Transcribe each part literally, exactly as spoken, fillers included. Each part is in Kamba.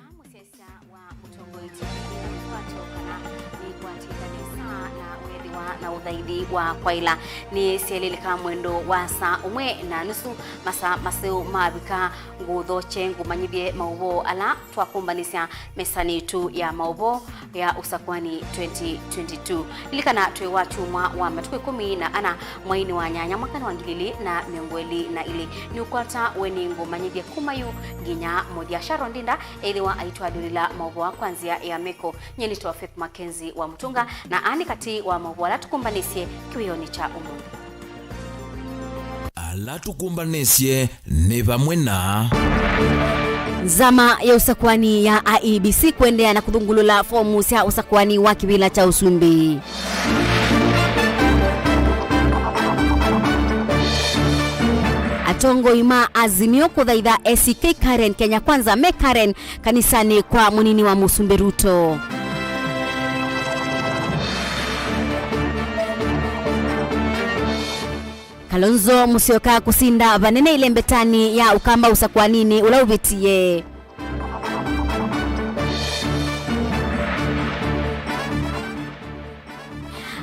Mũsyaĩĩsya wa Mũtongoi T V nĩkwatyo kana nĩkwatĩthanĩsa na wĩthĩwa na ũthaithi wa kwaĩla nĩ syelelika mwendo wa saa ũmwe na nusu, masaa maseo mavika, ngũthokye ngũmanyĩthye maũvoo ala twakũmbanĩsya mesanĩ yitũ ya maũvoo ya ũsakũani twenty twenty-two. Lilikana twĩ wa kyumwa wa matukũ ĩkũmi na ana mweinĩ wa nyanya mwakanĩ wa ngili ilĩ na mĩongo ĩlĩ na ilĩ. Nĩũkwata we nĩ ngũmanyĩthye kuma yu nginya mũthya. Sharon Ndinda ethĩwa aitwalĩlĩla maũvoo kwa nzĩa ya meko. Nyie nĩtawa Faith Mackenzie wa Mũtũnga, na aa nĩ katĩ wa maũvoo ala tũkũmbanĩsye kĩwĩonĩ kya ũmũnthĩ. Ala tũkũmbanĩsye nĩ vamwe na. Nzama ya ũsakũani ya I E B C kũendeea na kũthũngũlũla fomu sya ũsakũani wa kĩvĩla kya ũsumbĩ. Atongoi ma Azimio kũthaitha A C K Karen Kenya Kwanza me Karen kanisanĩ kwa mũnini wa Mũsumbĩ Ruto. Kalonzo Musyoka kũsinda vanene ĩlembetanĩ ya Ũkamba ũsakũaninĩ ũla ũvĩtie.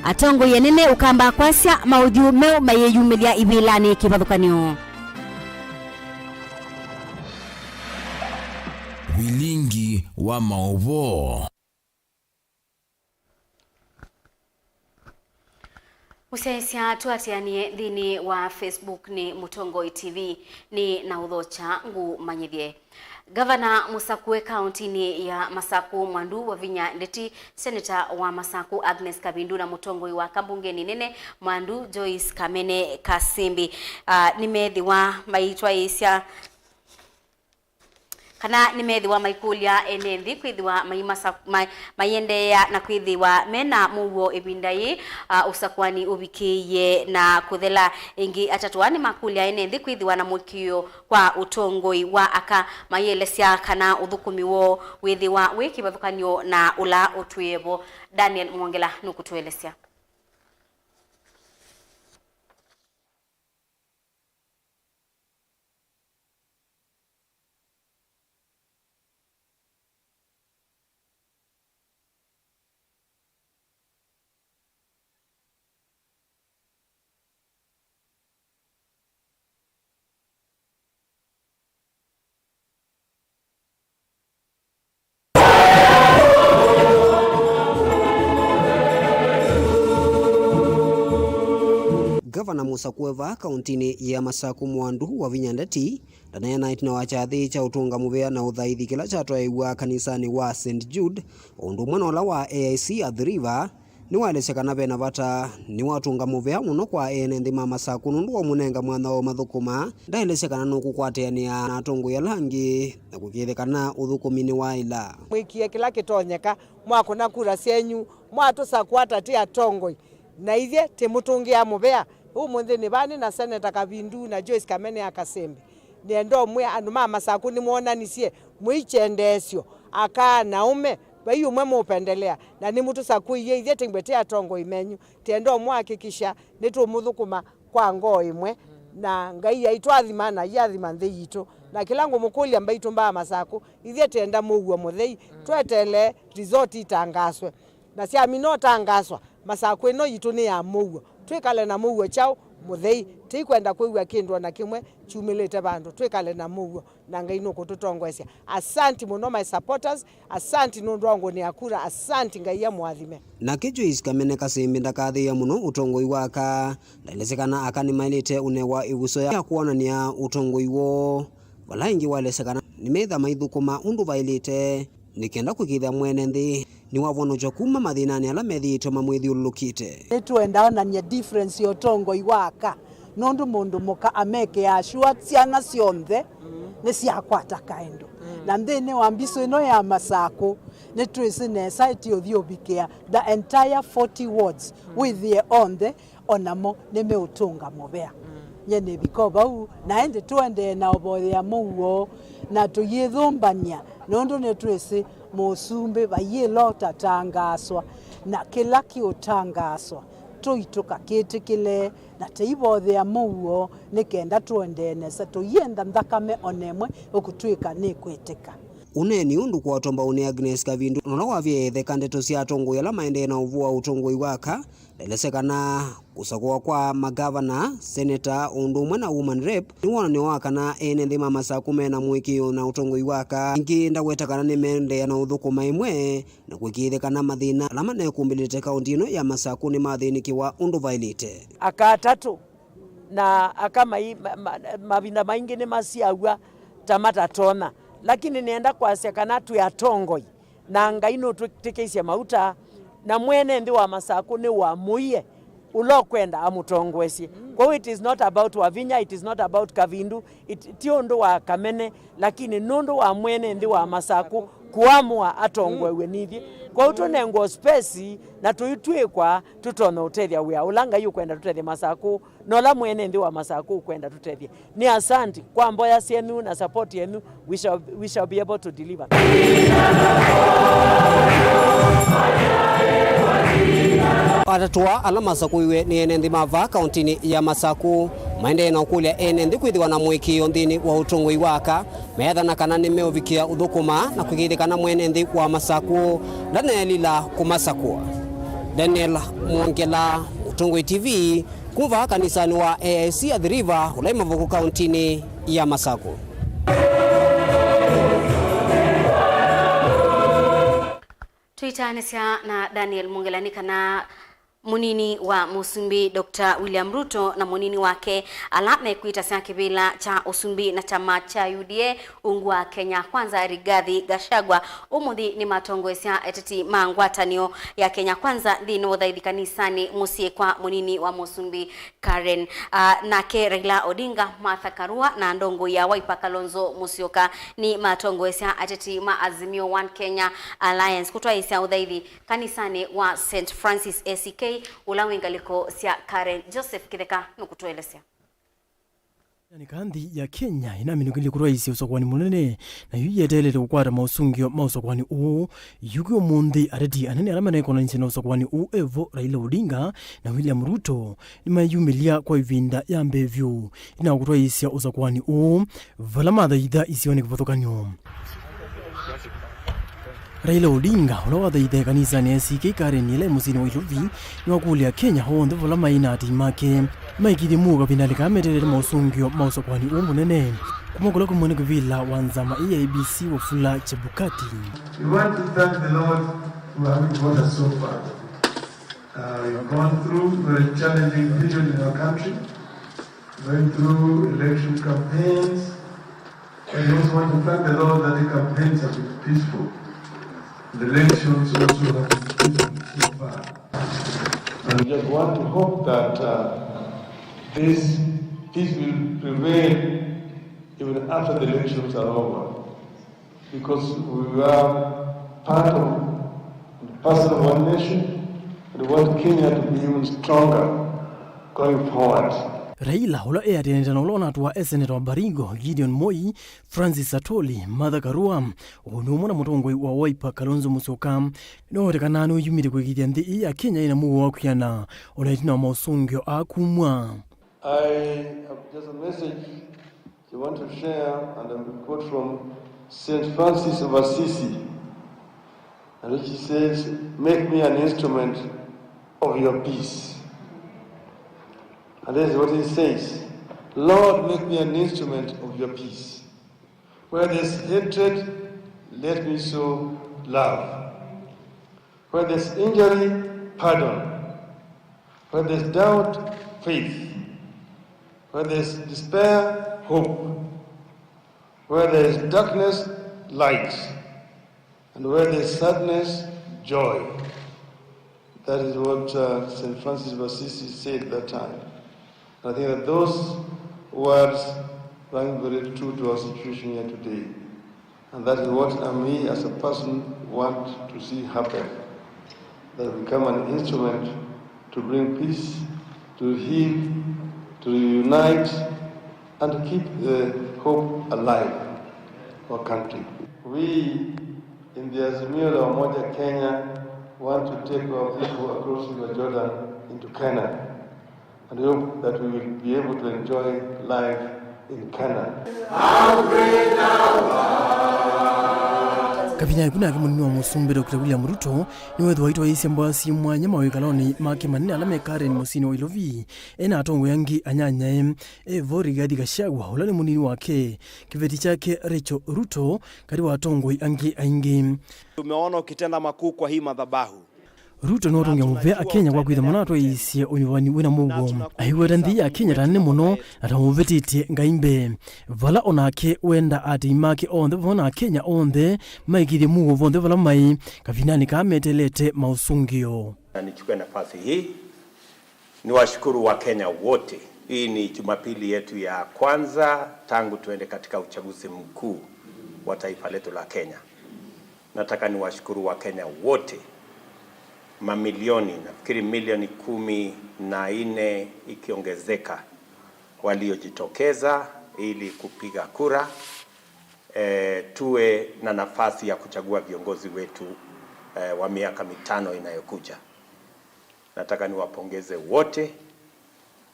Atongoi anene Ũkamba kwasya maũthyũ meũ mayĩyumĩlya ivĩlanĩ kĩvathũkany'o. Vilingi wa maũvoo. Mũsyaĩĩsya tũatĩanĩe nthĩnĩ wa Facebook nĩ Mũtongoi T V, nĩ na ũthokya ngũmanyĩthye. Ngavana mũsakũe kaũntinĩ ya Masakũ Mwandu Wavinya Ndeti, seneta wa Masakũ Agnes Kavindu na mũtongoi wa kambungenĩ nene Mwandu Joyce Kamene Kasimbi, ah, nĩmethĩwa maitwaĩĩsya kana nĩmethĩwa maikũlya ene nthĩ kwĩthĩwa maimasa-, ma-, maiendeea na kwĩthĩwa me na mũuo ĩvinda yĩĩ, a, ũsakũani ũvikĩĩe na kũthela. Ĩngĩ atatũ aa nĩmakũlya ene nthĩ kwĩthĩwa na mũĩkĩĩo kwa ũtongoi wa aka, maielesya kana ũthũkũmi woo wĩthĩwa wĩ kĩvathũkany'o na ũla ũtwĩe vo. Daniel Mwongela nũkũtũelesya. Ngavana mũsakũe vaa kaũntinĩ ya Masakũ Mwandu Wavinya Ndeti ndaneena ĩtina wa kyathĩ kya ũtũnga mũvea na ũthaithi kĩla kyatwaĩĩw'a kanisanĩ wa Saint Jude, o ũndũ ũmwe na ũla wa A I C Athi River, nĩwaelesya kana ve na vata nĩwatũnga mũvea mũno kwa ene nthĩ ma Masakũ nũndũ wa ũmũnenga mwanya wa ũmathũkũma. Ndaelesya kana nũkũkwatĩanĩa na atongoi ala angĩ na kũkĩĩthya kana ũthũkũmi nĩwaĩla. Mwĩkie kĩla kĩtonyeka, mwakũna kura syenyu, mwatũsakũa ta tĩ atongoi, na ithyĩ tĩmũtũngĩa mũvea. Ũmũnthĩ nĩ vaa nĩ na Seneta Kavindu na Joyce Kamene ya Kasembe. Nĩenda ũmwĩa andũ ma Masakũ nĩmwonanisye mwĩ kyendeesyo, aka na aũme, vai ũmwe mũũpendelea, na nĩmũtũsakũie ithyĩ tĩngwe tĩ atongoi menyu. Tĩenda ũmũhakikisha nĩtũũmũthũkũma kwa ngoo ĩmwe, na Ngai aitũathima na aiathima nthĩ yitũ. Na kĩla ngũmũkũlya mbaitũ mbaa Masakũ, ithyĩ tĩenda mũuo mũthei, tweteele result itangaswe. Na syamina ũtangaswa, Masakũ ĩno yitũ nĩ ya mũuo. Twĩkale na mũuo kyaũ mũthei. Tĩikwenda kwĩw'a kĩndũ o na kĩmwe kyumĩlĩte vandũ. Twĩkale na mũuo, na Ngai nũkũtũtongoesya. Asanti mũno, my supporters. Asanti nũndũ wa ngũnĩa kura. Asanti, Ngai amũathime. Nake Joyce Kamene Kasimbi ndakathĩĩa mũno ũtongoi wa aka. Ndaelesya kana aka nĩmaĩlĩte ũnewa ĩvuso ya kwonany'a ũtongoi woo. Vala ĩngĩ waelesya kana nĩmetha maithũkũma ũndũ vaĩlĩte nĩ kenda kũĩkĩĩthya mwene nthĩ nĩwavonokya kuma mathĩnanĩ ala methĩĩtwe mamwĩthyũlũlũkĩte. Nĩtwenda onany'a difference ya ũtongoi wa aka, nũndũ mũndũ mũka amekĩaa sure syana syonthe nĩsyakwata kaĩndũ. Na nthĩnĩ wa mbisũ ĩno ya Masakũ, nĩtwĩsĩ nesa ĩti ũthi ũvikĩa the entire forty wards, wĩthĩe onthe o namo nĩmeũtũnga mũvea. Nyie nĩvika o vau, na ĩndĩ tũendee na ũvoyea mũuo na tũyĩthũmbany'a, nũndũ nĩtwĩsĩ mũsumbĩ vaiĩla ũtatangaaswa, na kĩla kĩũtangaaswa tũitũka kĩtĩkĩle, na tĩivoyea mũuo nĩ kenda tũendee nesa, tũyĩenda nthakame o na ĩmwe ũkũtw'ĩka nĩkwĩtĩka. Ũneeni ũũ ndũkwatwa mbau nĩ Agnes Kavindu, na ũla wavya etheka ndeto sya atongoi ala maendee na ũvoo wa ũtongoi wa aka, ndaelesya kana kũsakũwa kwa magavana, seneta, o ũndũ ũmwe na woman rep nĩ wonany'o wa kana ene nthĩ ma Masakũ mena mũĩkĩĩo na ũtongoi wa aka. Ĩngĩ ndaweta kana nĩmeendeea na ũthũkũma ĩmwe na kũĩkĩĩthya kana mathĩna ala manekũmbĩlĩte kaũntĩ ĩno ya Masakũ nĩmathĩnĩkĩwa ũndũ vaĩlĩte. Aka atatũ na aka mai, ma, ma, mavinda maingĩ nĩmasyaaw'a ta matatonya. Lakini nĩenda kwasya kana twĩ atongoi, na Ngai nũtwĩtĩkĩisye mauta, na mwene nthĩ wa Masakũ nĩwamũie ũla ũkwenda amũtongoesye. Kwoou it is not about Wavinya, it is not about Kavindu, it, ti ũndũ wa Kamene, lakini nũndũ wa mwene nthĩ wa Masakũ kũamũa atongoew'e nithyĩ. Kwoou tũnengwe space na tũitw'ĩkwa tũtonya ũtethya wĩa ũla Ngai ũkwenda tũtethye Masakũ, na ũla mwene nthĩ wa Masakũ ũkwenda tũtethye. Nĩ asanti kwa mboya syenyu na support yenyu, we shall, we shall be able to deliver. Atatũ aa ala masakũiwe nĩ ene nthĩ ma vaa kaũntĩnĩ ya Masakũ maendee na ũkũlya ene nthĩ kwĩthĩwa na mũĩkĩĩo nthĩnĩ wa ũtongoi wa aka, meethana kana nĩmeũvikĩa ũthũkũma na kũĩkĩĩthya kana mwene nthĩ wa Masakũ ndaneelila kũmasakũa. Daniel Mwongela, Mũtongoi T V, kuma vaa kanisanĩ wa A I C Athi River, ũla wĩ Mavuku, kaũntĩnĩ ya Masakũ. Tũitaanĩsya na Daniel Mwongela nĩ kana mũnini wa mũsumbĩ Doctor William Ruto na mũnini wake ala mekwĩtasya kĩvĩla kya ũsumbĩ na kyama kya U D A ungu wa Kenya Kwanza, Rigathi Gachagua, ũmũnthĩ nĩmatongoesya ateti ma ngwatanĩo ya Kenya Kwanza nthĩnĩ wa ũthaithi kanisanĩ mũsyĩ kwa mũnini wa mũsumbĩ Karen. Ah, nake Raila Odinga, Martha Karua na ndongoi ya Wiper Kalonzo Musyoka nĩmatongoesya ateti ma Azimio One Kenya Alliance kũtwaĩĩsya ũthaithi kanisanĩ wa Saint Francis A C K, ũla wĩ ngalĩko sya Karen. Joseph Kĩtheka nũkũtũelesya. Nĩ ka nthĩ ya Kenya ĩnaminũkĩlye kũtwaĩĩsya ũsakũani mũnene, na yu yeteelete kũkwata maũsũngĩo ma ũsakũani ũũ. Yu kwĩ ũmũnthĩ, ateti anene ala manekonanĩsye na ũsakũani ũũ evo, Raila Odinga na William Ruto, nĩmayumĩlya kwa ĩvinda ya mbee vyũ ĩtina wa kũtwaĩĩsya ũsakũani ũũ, vala mathaitha isionĩ kĩvathũkany'o. Raila Odinga, ũla wathaithae kanisanĩ ya A C K Karen ĩla ĩ mũsyĩnĩ wa Nairobi, nĩwakũlya Akenya onthe vala maĩ na atei make maĩkĩĩthye mũuo kavindanĩ kaa meteelete maũsũngĩo ma ũsakũani ũũ mũnene kuma kũla kũmwe nĩ kĩvĩla wa nzama ĩĩ ya A B C, Wafula Chebukati. We want to thank the Lord for having brought us so far. Uh, we've gone through very challenging period in our country, going through election campaigns, and we also want to thank the Lord that the campaigns have been peaceful. The elections also have been peaceful so far. And we just want to hope that, uh, this peace will prevail even after the elections are over. Because we are part of the person of one nation, and we want Kenya to be even stronger going forward. Raila, ũla eatĩanĩte na ũla ũnatũa e seneta wa Baringo, Gideon Moi, Francis Atoli, Martha Karua, o ũndũ ũmwe na mũtongoi wa Wiper Kalonzo Musyoka, nĩwetekanaa nĩwĩyumĩtye kũĩkĩĩthya nthĩ ĩĩ ya Kenya ĩna mũuo wa kwĩana, o na ĩtina wa maũsũngĩo aa kumw'a. I have just a message I want to share, and I will quote from Saint Francis of Assisi, and which he says, "Make me an instrument of your peace." And this is what he says, "Lord, make me an instrument of your peace. Where there's hatred, let me sow love. Where there's injury, pardon. Where there's doubt, faith. Where there's despair, hope. Where there is darkness, light. And where there is sadness, joy." That is what, uh, Saint Francis of Assisi said that time. I think that those words rang very true to our situation here today. And that is what I, me as a person, want to see happen. That we become an instrument to bring peace, to heal, to reunite, and to keep the hope alive for our country. We in the Azimio la Umoja Kenya want to take our people across River Jordan into Canaan. And we hope that we will be able to enjoy life in Canaan. How great thou art. Kavindanĩ kau nake mũnini wa mũsumbĩ Doctor William Ruto nĩwethĩwa aitwaĩĩsya mboya syĩ mwanya mawĩkalonĩ make manene ala me Karen mũsyĩnĩ wa Ilovi, e na atongoi angĩ anyanyae, e vo Rigathi Gachagua, ũla nĩ mũnini wake, kĩveti kyake Rachel Ruto, katĩ wa atongoi angĩ aingĩ. Tumeona ukitenda makuu kwa hii madhabahu. Ruto nĩwatũngĩa mũvea Akenya kwa kwĩthĩwa manatwaĩĩsye ũnyuvani wĩna mũuo. Aiweta nthĩ ya Kenya ta nene mũno na ta ũvĩtĩtye Ngai mbee, vala o nake wenda atĩi make onthe vamwe na Akenya onthe maĩkĩĩthye mũuo vonthe vala maĩ kavindanĩ kaa meteelete maũsũngĩo. Na nichukue nafasi hii niwashukuru Wakenya wote. Hii ni Jumapili yetu ya kwanza tangu tuende katika uchaguzi mkuu wa taifa letu la Kenya. Nataka niwashukuru Wakenya wote, mamilioni, nafikiri milioni kumi na nne ikiongezeka, waliojitokeza ili kupiga kura, eh, tuwe na nafasi ya kuchagua viongozi wetu, eh, wa miaka mitano inayokuja. Nataka niwapongeze wote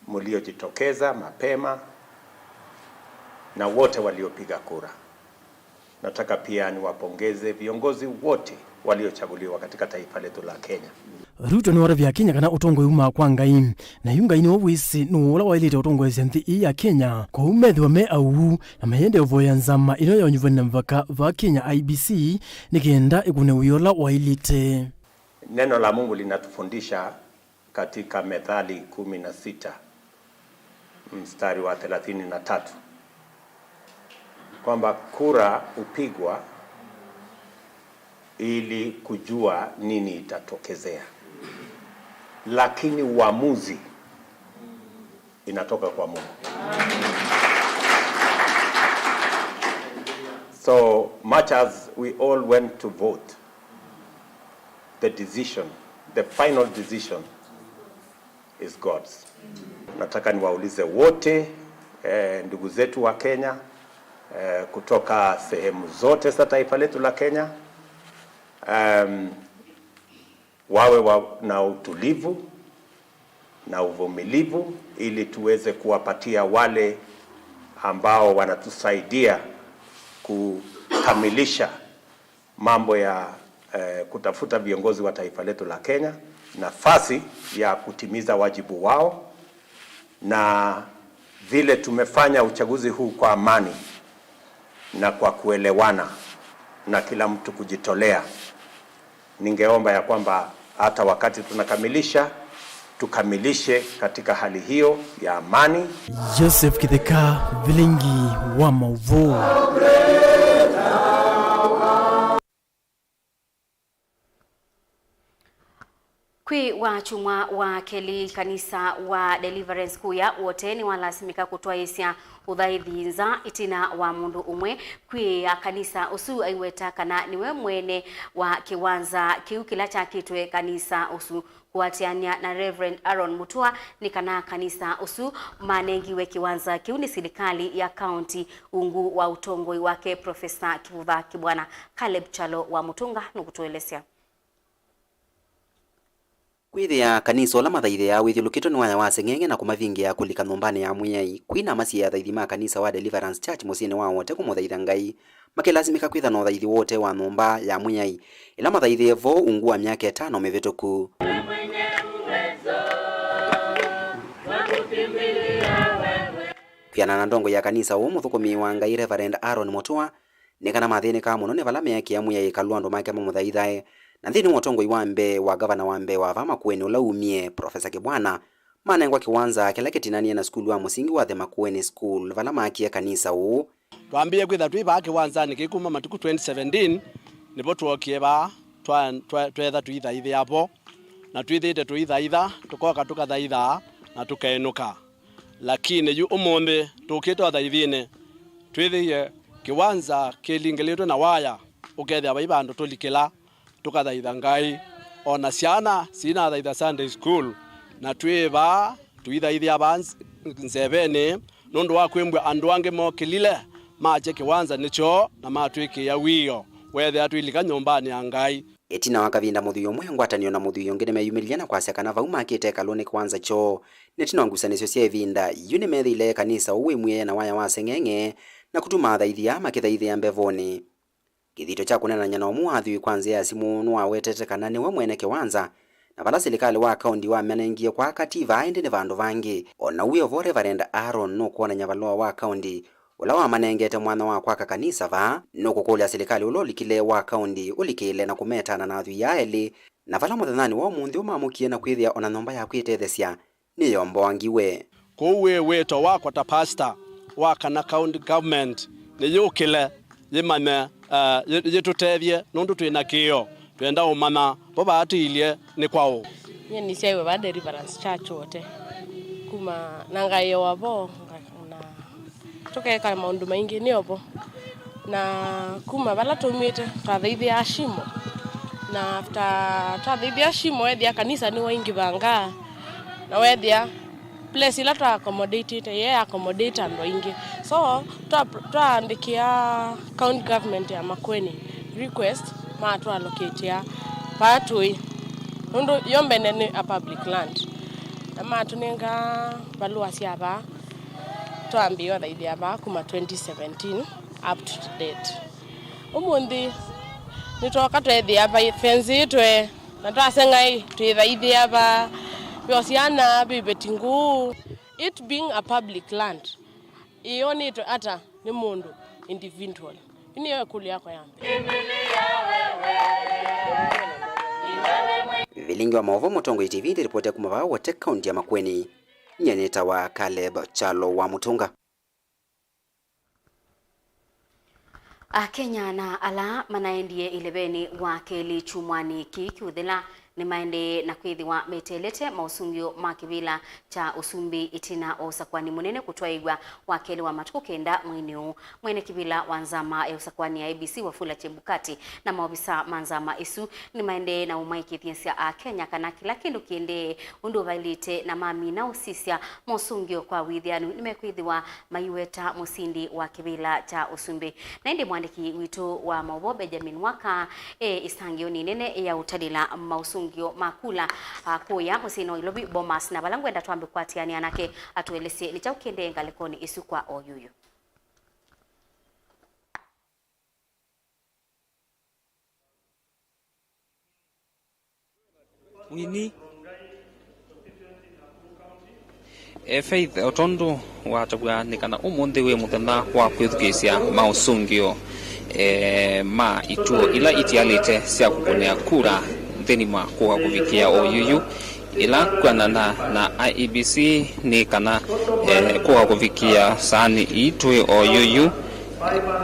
mliojitokeza mapema na wote waliopiga kura. Nataka pia niwapongeze viongozi wote waliochaguliwa katika taifa letu la Kenya. Ruto nĩwatavya Akenya kana ũtongoi umaa kwa Ngai, na yu Ngai nĩwe wĩsĩ nũũ ũla waĩlĩte ũtongoesya nthĩ ĩĩ ya Kenya. Kwoou methĩwa me auu na mayende ũvoya nzama ĩno ya ũnyuvani na mĩvaka va Kenya I E B C nĩ kenda ĩkũne wĩa ũla waĩlĩte. Neno la Mungu linatufundisha katika Methali kumi na sita mstari wa thelathini na tatu, kwamba kura hupigwa ili kujua nini itatokezea, lakini uamuzi inatoka kwa Mungu. So much as we all went to vote, the decision, the final decision is God's. Nataka niwaulize wote, eh, ndugu zetu wa Kenya, eh, kutoka sehemu zote za taifa letu la Kenya, em, wawe wa, na utulivu na uvumilivu ili tuweze kuwapatia wale ambao wanatusaidia kukamilisha mambo ya, eh, kutafuta viongozi wa taifa letu la Kenya nafasi ya kutimiza wajibu wao, na vile tumefanya uchaguzi huu kwa amani na kwa kuelewana na kila mtu kujitolea, ningeomba ya kwamba hata wakati tunakamilisha, tukamilishe katika hali hiyo ya amani. Joseph Kitheka, Vilingi wa Mauvoo. Kwĩ wakyumwa wa kelĩ, kanisa wa Deliverance kũya Wote nĩwalasimĩka kũtwaĩĩsya ũthaithi nza ĩtina wa mũndũ ũmwe kwĩĩa kanisa ũsu aiweta kana nĩwe mwene wa kĩwanza kĩu kĩla kyakĩtwe kanisa ũsu. Kũatĩanĩa na Reverend Aaron Mutua nĩ kana kanisa ũsu manengiwe kĩwanza kĩu nĩ silikalĩ ya kaunti ungu wa ũtongoi wake Profesa Kivutha Kibwana. Caleb Kyalo wa Mũtũnga nũkũtũelesya. Kwĩthĩa kanisa ũla mathaithĩaa wĩthyũlũkĩtwe nĩ waya wa seng'eng'e na kũmavingĩa kũlika nyũmbanĩ ya Mwĩai, kwina masiĩ athaithi ma kanisa wa Deliverance Church mũsyĩnĩ wa Wote kũmũthaitha Ngai, makĩlasimĩka kwĩtha na ũthaithi wa ũtee wa nyũmba ya Mwĩai, ĩla mathaithĩe vo ungu wa myaka ĩtano mĩvĩtũku. Kwĩanana na ndongoi ya kanisa ũũ mũthũkũmi wa Ngai Reverend Aaron Mutua, nĩ kana mathĩnĩkaa mũno nĩ vala meekĩa Mwĩai ĩkalũ andũ make mamũthaithae, na nthĩnĩ wa ũtongoi wa mbee wa ngavana wa mbee wa vaa Makueni ũla umie, Profesa Kibwana, manengwa kĩwanza kĩla kĩtinanie na sukulu wa mũsingi wa The Makueni School, vala maakie kanisa ũũ. Twambĩĩe kwĩtha twĩ vaa kĩwanzanĩ kĩu kuma matukũ twenty seventeen, nĩvo twookie vaa, twa-, twa-, tweetha tũithaithĩa vo, na twĩthĩĩte tũithaitha, tũkoka tũkathaithaa, na tũkaĩnũka. Lakini yu ũmũnthĩ tũkĩte ũthaithinĩ, twĩthĩie kĩwanza kĩlingĩlĩtwe na waya, ũkethĩa vai vandũ tũlikĩla, tũkathaitha Ngai. O na syana sinathaitha Sunday school, na twĩ vaa tũithaithĩa vaa nz-, nzevenĩ, nũndũ wa kwĩmbw'a andũ angĩ mokĩlile, makye kĩwanza nĩ kyoo, na matwĩkĩĩa wĩoo, weethĩa twĩlika nyũmbanĩ ya Ngai. Ĩtina wa kavinda mũthwii ũmwe, ngwatanĩo na mũthwii ũngĩ nĩmeyumĩlilye na kwasya kana vau makĩte ĩkalũ nĩ kĩwanza kyoo. Nĩ ĩtina wa ngusanĩsyo sya ĩvinda, yu nĩmeethĩile kanisa ũũ wĩ mwĩe na waya wa seng'eng'e, na kũtuma athaithi aa makĩthaithĩa mbevonĩ. Kĩthito kya kũneenany'a na ũmwe wa athwii kwa nzĩa ya simũ nĩwawetete kana nĩwe mwene kĩwanza, na vala silikalĩ wa kaũnti wamanengie kwa Kativa, ĩndĩ nĩ vandũ vangĩ. O na ũu wĩ o vo, Reverend Aaron nũkwonany'a valũa wa kaũnti ũla wamanengete mwanya wa kwaka kanisa vaa, nũkũkũlya silikalĩ ũla ũlikile wa kaũnti ũlikĩle na kũmetana na athwii aa elĩ, na vala mũthenyanĩ wa ũmũnthĩ ũmamũkie na kwĩthĩa o na nyũmba ya kwĩtethesya nĩyomboangiwe. Kwoou wĩ wĩto wakwa ta pastor wa kana county government nĩyũkĩle yĩmanye, eh, yĩ-, yĩtũtethye nũndũ twĩ na kĩĩo, twenda ũmanya vo vaatĩĩlye nĩ kwaũ. Nyie nĩsyaĩwe va Deliverance Church Wote. Kuma na ngaĩwa vo, nga-, na tũkeka maũndũ maingĩ nĩ o vo. Na kuma vala twaumĩte, twathaithĩaa Shimo. Na after twathaithĩa Shimo, weethĩa kanisa nĩwaingĩvangaa. Na weethĩa place ĩla twa accommodatĩte, ye accommodate andũ aingĩ. So, twa-, twaandĩkĩa county government ya Makueni request, matũallocatĩa vaa tũĩ. Nũndũ yo mbene nĩ a public land. Na matũnenga valũa sya vaa. Twambĩĩa ũthaithĩa vaa kuma twenty seventeen up to date. Ũmũnthĩ nĩtwoka tweethĩa va fence ĩtwe, na twaseng'a ĩ, twĩthaithĩa va, vyo syana, viveti nguu. It being a public land, ĩyonetwe ata nĩ mũndũ individual? Ĩu nĩyo ĩkũlyo yakwa ya mbee. Vilingi wa maũvoo Mũtongoi T V ndĩripotĩa kuma vaa Wote, kaunti ya Makueni. Nyie nĩtawa Caleb Kyalo wa Mũtũnga. Akenya na ala manaendie ĩlevenĩ wa kelĩ kyumwanĩ kĩĩ kĩũthela nĩmaendee na kwĩthĩwa meteelete maũsũngĩo ma kĩvĩla kya ũsumbĩ ĩtina wa ũsakũani mũnene kũtwaĩw'a wa kelĩ wa matukũ kenda mweinĩ ũũ. Mwene kĩvĩla wa nzama ya ũsakũani ya I E B C, Wafula Chebukati, na maovisa ma nzama ĩsu nĩmaendee na ũmaĩkĩĩthya Akenya kana kĩla kĩndũ kĩendee ũndũ vaĩlĩte na mamina ũsisya mosũngĩo kwa wĩthĩanu nĩmekwĩthĩwa maiweta mũsindi wa kĩvĩla kya ũsumbĩ. Na ĩndĩ mwandĩki witũ wa maũvoo Benjamin Waka e ĩsangĩonĩ ĩnene ya ũtalĩla maũsũngĩo ma kula, a, kũya mũsyĩnĩ wa Ilovi Bomas, na vala ngwenda twambe kũatĩanĩa nake atũelesye nĩ kyaũ kĩendee ngalĩkonĩ ĩsu kwa oyuyu. Mwini. E, Faith, o tondũ watavw'a nĩ kana ũmũnthĩ wĩ mũthenya wa kwĩthukĩĩsya maũsũngĩo, e, ma ituo ila itialĩte sya kũkũnĩa kura nthĩnĩ mwa kũka kũvikĩa oyuyu, ĩla kwĩanana na I E B C nĩ kana, e, kũka kũvikĩa saani ii twĩ oyuyu,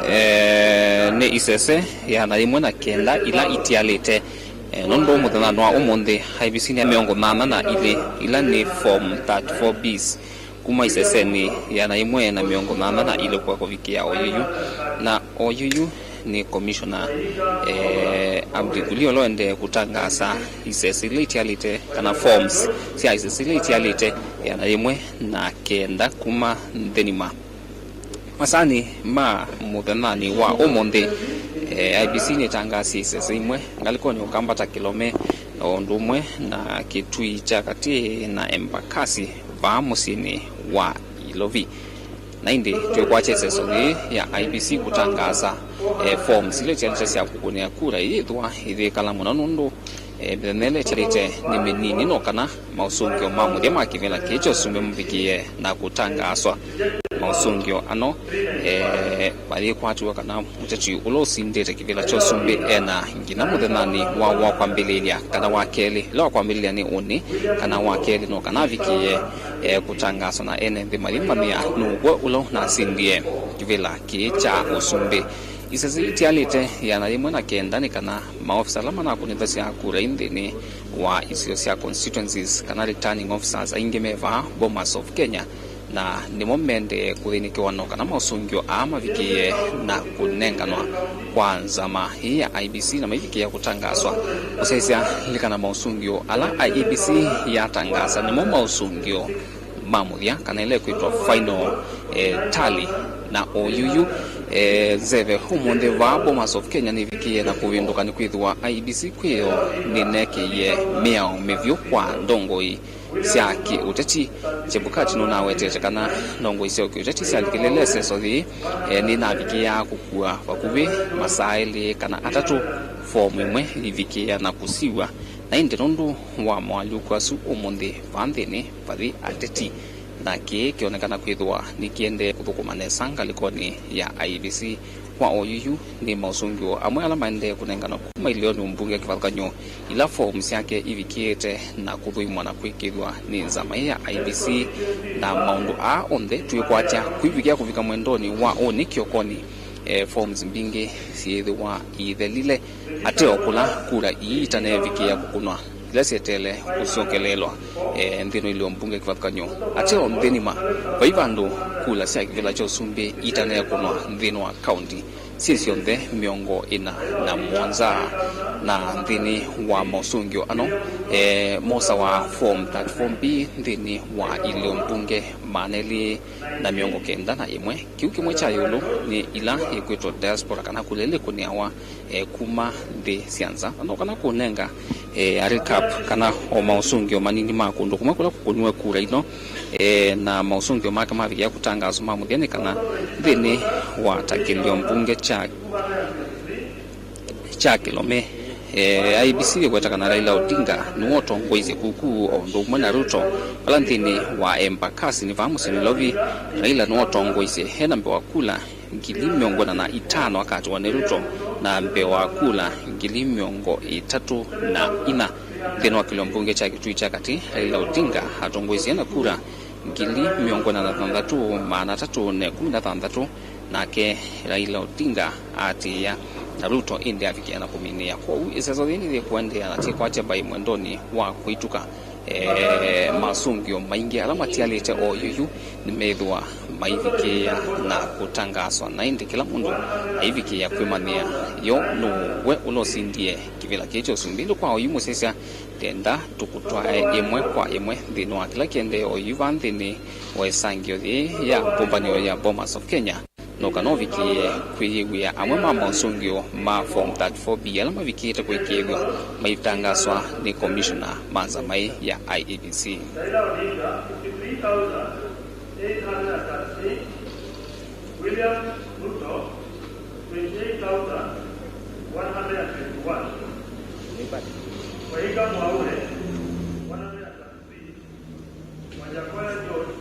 e, nĩ isese ĩana yĩmwe na kenda ila itialĩte. E, nũndũ mũthenyanĩ wa ũmũnthĩ, I E B C nĩ mĩongo nyanya na ilĩ, ila nĩ form thirty-four Bs, kuma isesenĩ ĩana yĩmwe na mĩongo nyanya na ilĩ kũka kũvikĩa oyuyu. Na oyuyu nĩ commissioner, e, Abdi Guli, ũla ũendee kũtangaasa isese ila itialĩte, kana forms sya isese ila itialĩte ĩana yĩmwe na kenda kuma nthĩnĩ mwa Masaanĩ ma mũthenyanĩ wa ũmũnthĩ, eh, I E B C nĩtangaasie isese imwe ngalĩkonĩ ya Ũkambata Kĩlome, na o ũndũ ũmwe na Kĩtui kya Katĩ na Embakasi vaa mũsyĩnĩ wa Ilovi. Na ĩndĩ twĩkwatya ĩseso yĩĩ ya I E B C kũtangaasa, eh, forms ila itialĩte sya kũkũnĩa kura iyĩthwa iyĩkala mũno nũndũ, eh, mĩthenya ĩla ĩtialĩte nĩ mĩnini no kana maũsũngĩo ma mũthya ma kĩvĩla kĩĩ kya ũsumbĩ mavikĩe na kũtangaaswa. Maũsũngĩo ano, eh, mayĩkwatĩw'a kana mũteti ũla ũsindĩte kĩvĩla kya ũsumbĩ ena nginya mũthenyanĩ wa, wa kwambĩlĩlya kana wa kelĩ. Ĩla wa kwambĩlĩlya nĩ ũnĩ, kana wa kelĩ no kana avikĩe, eh, kũtangaaswa na ene nthĩ mayĩmanyĩa nũũ we ũla ũnasindie kĩvĩla kĩĩ kya ũsumbĩ. Isese itialĩte ĩana yĩmwe na kenda nĩ kana maofisa ala manakũnĩthasya kura nthĩnĩ wa isio sya constituencies kana returning officers aingĩ me vaa Bomas of Kenya, na nĩmo mendee kũthĩnĩkĩwa no kana maũsũngĩo aa mavikĩe na kũnenganwa kwa nzama ĩĩ ya I E B C na maivikĩĩa kũtangaaswa. Ũsyaĩĩsya, lilikana maũsũngĩo ala I E B C yatangaasa nĩmo maũsũngĩo ma mũthya, kana ĩla ĩkwĩtwa final, eh, tally, na oyuyu, E, nzeve ũmũnthĩ vaa Bomas of Kenya nĩvikĩie na kũvĩndũka nĩkwĩthĩwa I E B C kwĩyo nĩnekĩie mĩao mĩvyũ kwa ndongoi sya kĩũteti. Chebukati nũnawetete kana ndongoi sya kĩũteti syalikĩlĩle ĩseso yĩĩ, e, nĩnavikĩaa kũkua vakuvĩ masaa elĩ kana atatũ, fomu ĩmwe yĩvikĩĩa na kũsiw'a. Na ĩndĩ nũndũ wa moalyũku asu, ũmũnthĩ vaa nthĩnĩ vathi ateti, na kĩĩ kĩonekana kwĩthĩwa nĩkĩendee kũthũkũma nesa ngalĩkonĩ ya I E B C. Kwa oyu yu nĩ maũsũngĩo amwe ala maendee kũnengana kuma ĩleonĩ mbunge kĩvathũkany'o ila fomu syake ivikĩĩte na kũthũimwa na kwĩkĩĩthw'a nĩ nzama ĩĩ ya I E B C. Na maũndũ aa onthe twĩkwatya kwĩvikĩa kũvika mwendonĩ wa ũnĩ kĩokonĩ, e, forms mbingĩ syĩthĩwa iithelile, ateo kũla kula ii itaneevikĩĩa kũkũnwa ila syeteele kũsyokeleelwa, e, nthĩnĩ wa ilio mbunge kĩvathũkany'o. Ateo nthĩ nima, vai vandũ kula sya kĩvĩla kya ũsumbĩ itaneekũnwa nthĩnĩ wa kaunti syĩ syonthe mĩongo ĩna na mũonza. Na nthĩnĩ wa maũsũngĩo ano, e, mosawa form thirty-four B nthĩnĩ wa ilio mbunge maana elĩ na mĩongo kenda na ĩmwe. Kĩu kĩmwe kya ĩũlũ nĩ ila ĩkwĩtwa diaspora kana kula ila ikũnĩawa, e, kuma nthĩ sya nza. Na no kana kũnenga, e, a recap kana o maũsũngĩo manini ma kũndũ kũmwe kũla kũkũniwe kura ino, e, na maũsũngĩo make mavikĩa kũtangaaswa ma mũthya nĩ kana nthĩnĩ wa ta kĩlio mbunge kya kya kĩlome, e, I E B C yĩkweta kana Raila Odinga nĩwe ũtongoisye kũkũ o ũndũ ũmwe na Ruto, vala nthĩnĩ wa Embakasi nĩ vaa mũsyĩ Nairobi, Raila nĩwe ũtongoisye e na mbee wa kula ngili mĩongo ĩna na itano akatiwa nĩ Ruto na mbee wa kula ngili mĩongo ĩtatũ na ina. Nthĩnĩ wa kĩlio mbunge kya Kitui kya katĩ, Raila Odinga atongoisye e na kura ngili mĩongo ĩna na thanthatũ, maana atatũ na ĩkũmi na thanthatũ, nake Raila Odinga aatĩĩa na Ruto ĩndĩ avikĩa na kũminĩa. Kwoou ĩseso yĩĩ nĩyĩkũendeea na yĩkwatya mbaĩ mwendonĩ wa kũitũka. E, masũngĩo maingĩ ala matialĩte o yuyu nĩmethĩwa maivikĩĩa na kũtangaaswa, na ĩndĩ kĩla mũndũ aivikĩĩa kwĩmanyĩa yo nũũ we ũla ũsindie kĩvĩla kĩĩ kya ũsumbĩ. Ĩndĩ kwa oyu mũsyaĩĩsya, tenda tũkũtwae ĩmwe kwa ĩmwe nthĩnĩ wa kĩla kĩendee oyu vaa nthĩnĩ wa ĩsangĩo yĩĩ ya ngũmbanĩo ya Bomas of Kenya, no kana ũvikĩĩe kwĩyĩw'ĩa amwe ma maũsũngĩo ma Form thirty-four B ala mavikĩĩte kũĩkĩĩthw'a maitangaswa nĩ komishona ma nzama ĩĩ ya I E B C. Raila Odinga, fifty-three thousand eight hundred and thirty-six. William Ruto, twenty-eight thousand one hundred and twenty-one. Waiga Mwaure, one hundred and thirty-three. Wajackoyah George.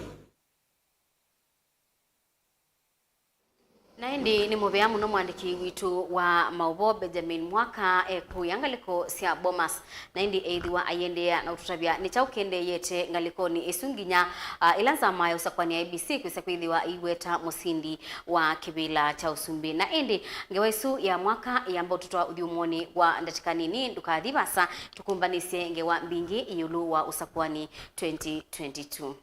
Na ĩndĩ nĩ mũvea mũno mwandĩki witũ wa maũvoo Benjamin Mwaka ekũĩa ngalĩko sya Bomas, na ĩndĩ eĩthĩwa aiendeea na ũtũtavya nĩ kyaũ kĩendeeyete ngalĩkonĩ ĩsu nginya, ah, ĩla nzama ya ũsakũani ya I E B C kwĩsa kwĩthĩwa ĩiweta mũsindi wa kĩvĩla kya ũsumbĩ. Na ĩndĩ ngewa ĩsu ya Mwaka yamba ũtũtwaa ũthyũmũonĩ wa ndatĩka nini. Ndũkathi vaasa, tũkũmbanĩsye ngewa mbingĩ ĩũlũ wa ũsakũani twenty twenty-two.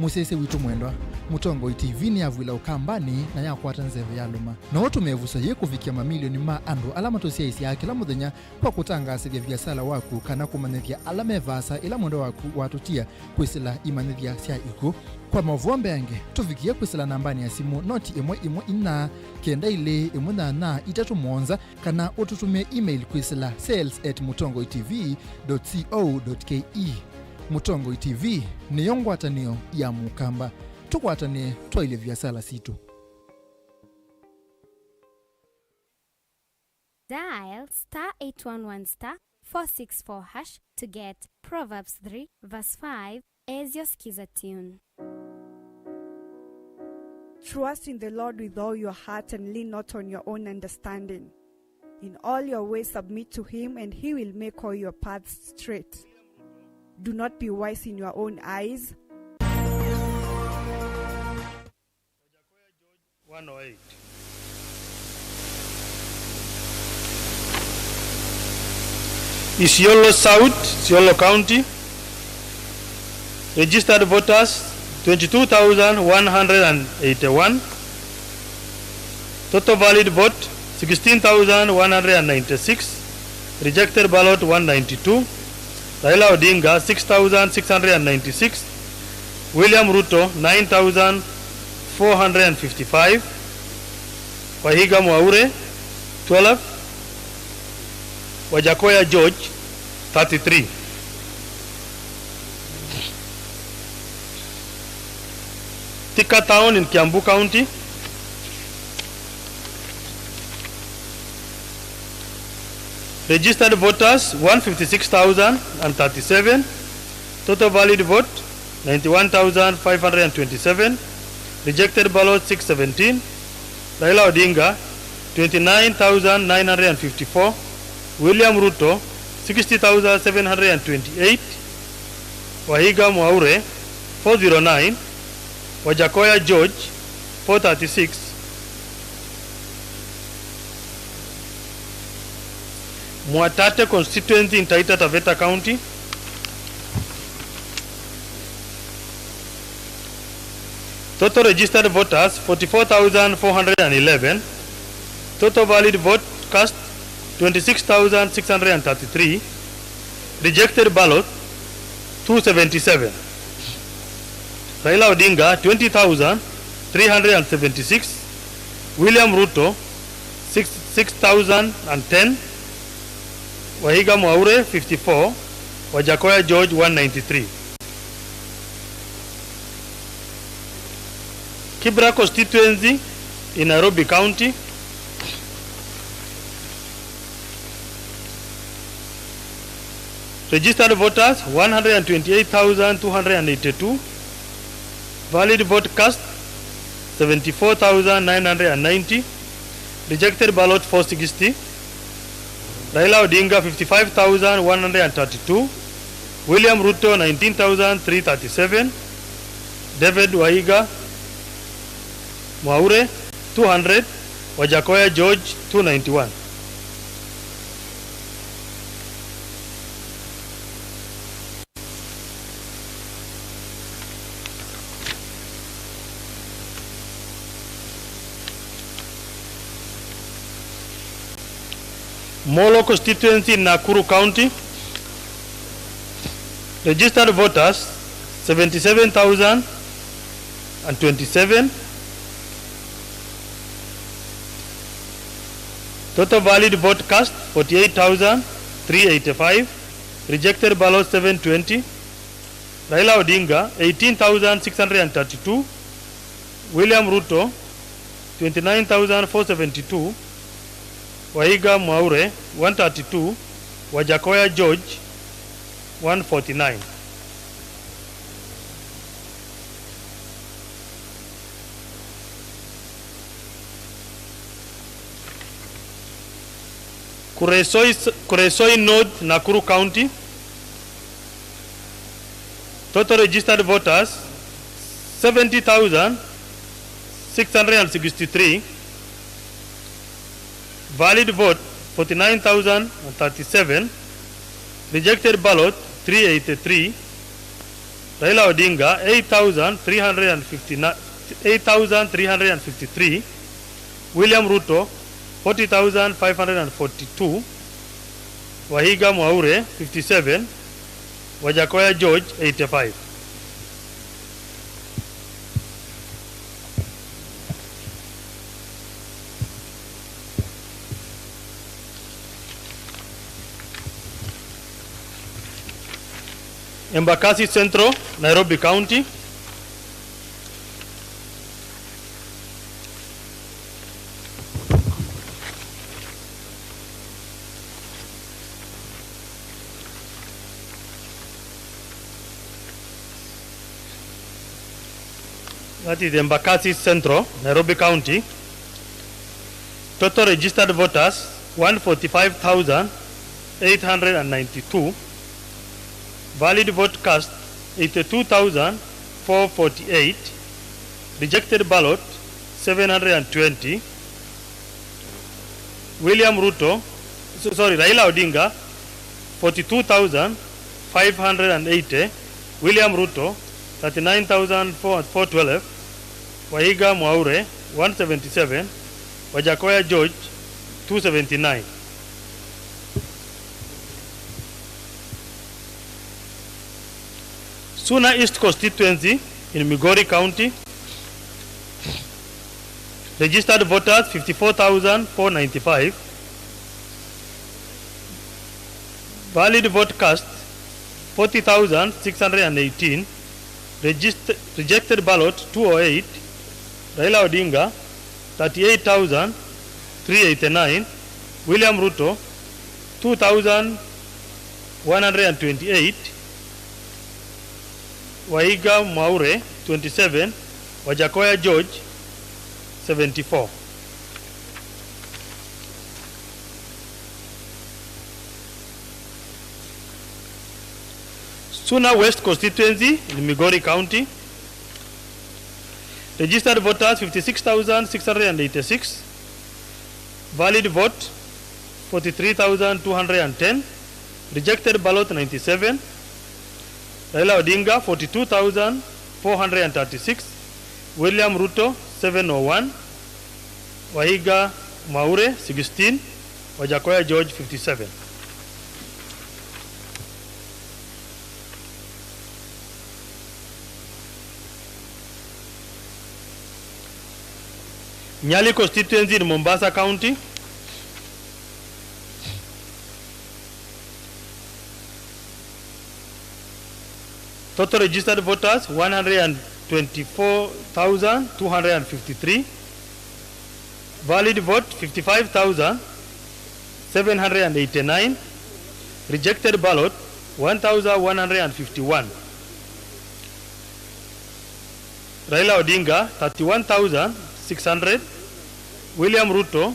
Mũsyaĩĩsya witũ mwendwa, Mũtongoi T V nĩyavw'ĩla Ũkambanĩ na yakwata nzeve yalũma. No ũtũme ĩvuso yĩĩ kũvikĩa mamilioni ma andũ ala matũsyaĩĩsyaa kĩla mũthenya kwa kũtangaasĩthya viasala waku kana kũmanyĩthya ala me vaasa ĩla mwendwa waku watũtia kwĩsĩla imanyĩthya sya ikw'ũ. Kwa maũvoo mbeange, tũvikĩe kwĩsĩla nambanĩ ya simũ noti ĩmwe ĩmwe inya kenda ilĩ ĩmwe nyanya itatũ mũonza, kana ũtũtũmĩe email kwĩsĩla sales at mũtongoi T V dot co dot K E. Mũtongoi T V nĩyo ngwatanĩo ya Mũkamba. Tũkwatanĩe twaĩlye viasala sitũ. Dial star eight one one star four six four hash to get Proverbs three verse five as your Skiza tune. Trust in the Lord with all your heart and lean not on your own understanding. In all your ways submit to him, and he will make all your paths straight. Do not be wise in your own eyes. One oh eight. Isiolo South, Isiolo County. Registered voters, twenty-two thousand one hundred and eighty-one. Total valid vote, sixteen thousand one hundred and ninety-six. Rejected ballot, one ninety-two. Raila Odinga, six thousand six hundred and ninety-six. William Ruto, nine thousand four hundred and fifty-five. Wahiga Mwaure, twelve. Wajakoya George, thirty-three. Thika Town in Kiambu County. Registered voters, one fifty-six thousand and thirty-seven. Total valid vote, ninety-one thousand five hundred and twenty-seven. Rejected ballot, six seventeen. Raila Odinga, twenty-nine thousand nine hundred and fifty-four. William Ruto, sixty thousand seven hundred and twenty-eight. Wahiga Mwaure, four zero nine. Wajakoya George, four thirty-six. Mwatate constituency in Taita Taveta County. Total registered voters, forty-four thousand four hundred and eleven. Total valid vote cast, twenty-six thousand six hundred and thirty-three. Rejected ballot, two seventy-seven. Raila Odinga, twenty thousand three hundred and seventy-six. William Ruto, six, six thousand and ten. Wahiga Mwaure, fifty-four. Wajakoya George, one ninety-three. Kibra constituency in Nairobi County. Registered voters, one hundred and twenty-eight thousand two hundred and eighty-two. Valid vote cast, seventy-four thousand nine hundred and ninety. Rejected ballot, four sixty. Raila Odinga, fifty-five thousand one hundred and thirty-two. William Ruto, nineteen thousand three thirty-seven. David Wahiga Mwaure, two hundred. Wajakoya George, two ninety-one. Molo constituency, Nakuru County. Registered voters, seventy-seven thousand and twenty-seven. Total valid vote cast, forty-eight thousand three eighty-five. Rejected ballot, seven twenty. Raila Odinga, eighteen thousand six hundred and thirty-two. William Ruto, twenty-nine thousand four seventy-two. Wahiga Mwaure, one thirty-two. Wajakoya George, one forty-nine. Kuresoi, Kuresoi North, Nakuru County. Total registered voters, seventy thousand six hundred and sixty-three. Valid vote, forty-nine thousand and thirty-seven. Rejected ballot, three eighty-three. Raila Odinga, eight thousand three hundred fifty-nine, eight thousand three hundred fifty-three. William Ruto, forty thousand five hundred forty-two. Vihiga Mwaure, fifty-seven. Wajackoyah George, eighty-five. Embakasi Central, Nairobi County. That is Embakasi Central, Nairobi County. Total registered voters, one forty-five thousand eight hundred ninety-two. Valid vote cast, eighty-two thousand four forty-eight. Rejected ballot, seven hundred twenty. William Ruto, so, sorry, Raila Odinga, forty-two thousand five hundred eighty. William Ruto, thirty-nine thousand four hundred twelve. Vihiga Mwaure, one seventy-seven. Wajackoyah George, two seventy-nine. Suna East constituency in Migori County. Registered voters, fifty-four thousand four ninety-five. Valid vote cast, forty thousand six hundred eighteen. Regist-, rejected ballot, two oh eight. Raila Odinga, thirty-eight thousand three eighty-nine. William Ruto, two thousand one hundred twenty-eight. Vihiga Mwaure, twenty-seven. Wajackoyah George, seventy-four. Suna West constituency in Migori County. Registered voters, fifty-six thousand six hundred eighty-six. Valid vote, forty-three thousand two hundred ten. Rejected ballot, ninety-seven. Raila Odinga, forty-two thousand four hundred thirty-six. William Ruto, seven oh one. Vihiga Mwaure, sixteen. Wajackoyah George, fifty-seven. Nyali constituency in Mombasa County. Total registered voters, one hundred twenty-four thousand two hundred fifty-three. Valid vote, fifty-five thousand seven hundred eighty-nine. Rejected ballot, one thousand one hundred fifty-one. Raila Odinga, thirty-one thousand six hundred. William Ruto,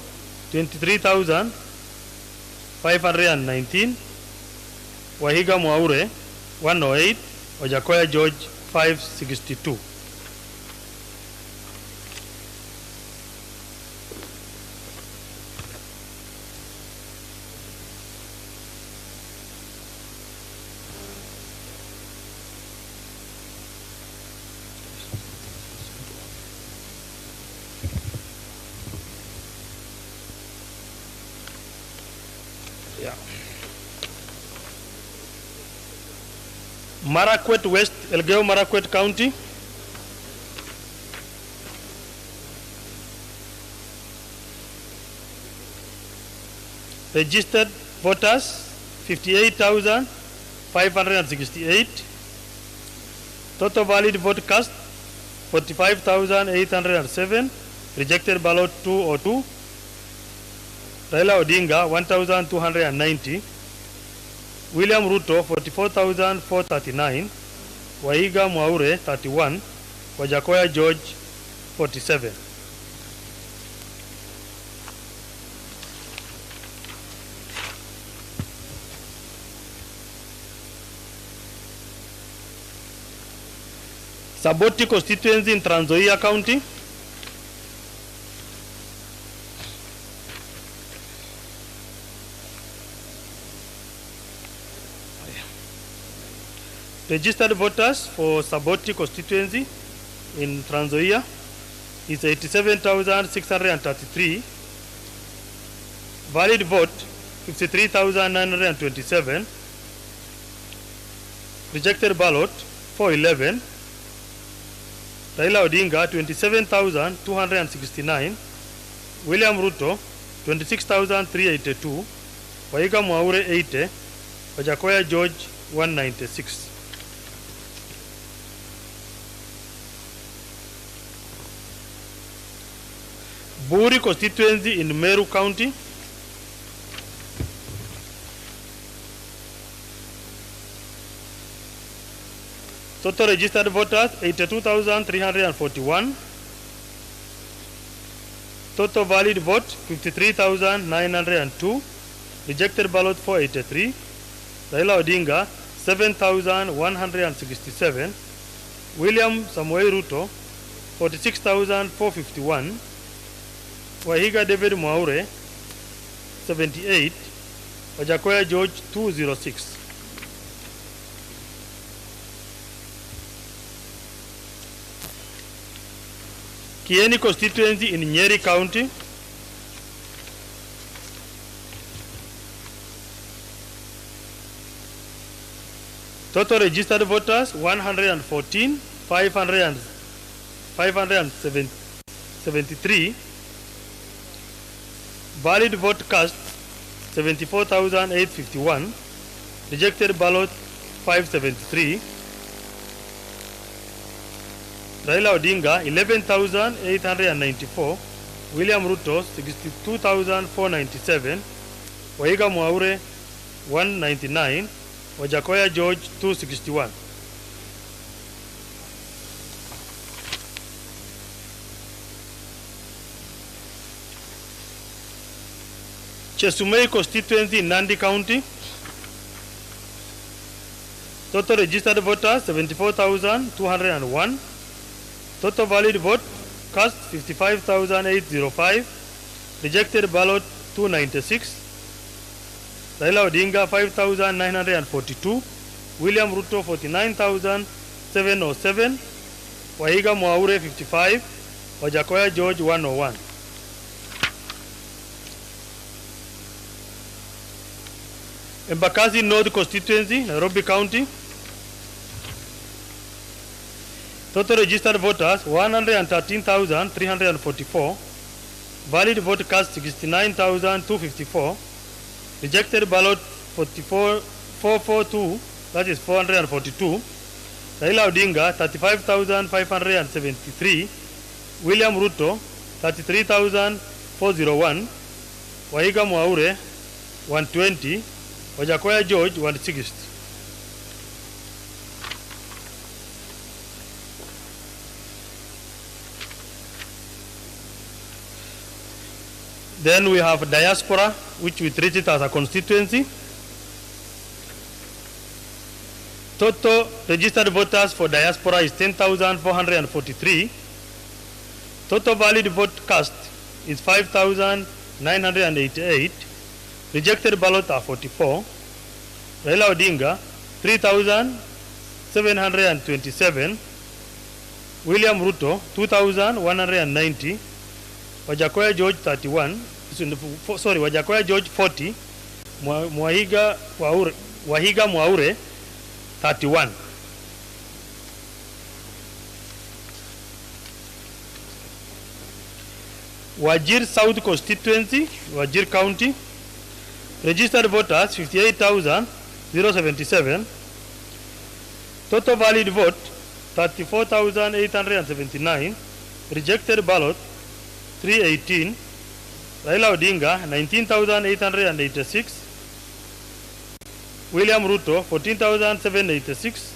twenty-three thousand five hundred nineteen. Vihiga Mwaure, one oh eight. Wajackoyah George, five sixty-two. Yeah. Marakwet West, Elgeyo Marakwet County. Registered voters, fifty-eight thousand five hundred sixty-eight. Total valid vote cast, forty-five thousand eight hundred seven. Rejected ballot, two oh two. Raila Odinga, one thousand two hundred ninety. William Ruto, forty-four thousand four thirty-nine. Vihiga Mwaure, thirty-one. Wajackoyah George, forty-seven. Saboti constituency in Trans Nzoia County. Registered voters for Saboti constituency in Trans Nzoia is eighty-seven thousand six hundred and thirty-three. Valid vote, fifty-three thousand nine hundred and twenty-seven. Rejected ballot, four eleven. Raila Odinga, twenty-seven thousand two hundred and sixty-nine. William Ruto, twenty-six thousand three eighty-two. Vihiga Mwaure, eighty. Wajakoya George, one ninety-six. Buri constituency in Meru County. Total registered voters, eighty-two thousand three hundred and forty-one. Total valid vote, fifty-three thousand nine hundred and two. Rejected ballot, four eighty-three. Raila Odinga, seven thousand one hundred and sixty-seven. William Samoei Ruto, forty-six thousand four fifty-one. Vihiga David Mwaure, seventy-eight. Wajakoya George, two zero six. Kieni constituency in Nyeri County. Total registered voters, one hundred and fourteen, five hundred and, five hundred and seventy-three. Valid vote cast, seventy-four thousand eight fifty-one. Rejected ballot, five seventy-three. Raila Odinga, eleven thousand eight hundred and ninety-four. William Ruto, sixty-two thousand four ninety-seven. Vihiga Mwaure, one ninety-nine. Wajakoya George, two sixty-one. Chesumei constituency in Nandi County. Total registered voters, seventy-four thousand two hundred and one. Total valid vote cast, fifty-five thousand eight zero five. Rejected ballot, two ninety-six. Raila Odinga, five thousand nine hundred and forty-two. William Ruto, forty-nine thousand seven oh seven. Vihiga Mwaure, fifty-five. Wajakoya George, one oh one. Embakasi North Constituency, Nairobi County. Total registered voters, one hundred and thirteen thousand three hundred and forty-four. Valid vote cast, sixty-nine thousand two fifty-four. Rejected ballot, forty-four, four forty-two, that is four hundred and forty-two. Raila Odinga, thirty-five thousand five hundred and seventy-three. William Ruto, thirty-three thousand four zero one. Vihiga Mwaure, one twenty. Wajakoya George, one sixty. Then we have diaspora, which we treat it as a constituency. Total registered voters for diaspora is ten thousand four hundred and forty-three. Total valid vote cast is five thousand nine hundred and eighty-eight. Rejected ballot are forty-four. Raila Odinga, three thousand seven hundred and twenty-seven. William Ruto, two thousand one hundred and ninety. Wajakoya George, thirty-one. Sorry, Wajakoya George, forty. Mwa-, Mwahiga Waure, Vihiga Mwaure, thirty-one. Wajir South Constituency, Wajir County, registered voters fifty-eight thousand seventy-seven, total valid vote thirty-four thousand eight hundred and seventy-nine, rejected ballot three eighteen, Raila Odinga nineteen thousand eight hundred and eighty-six, William Ruto, fourteen thousand seven eighty-six,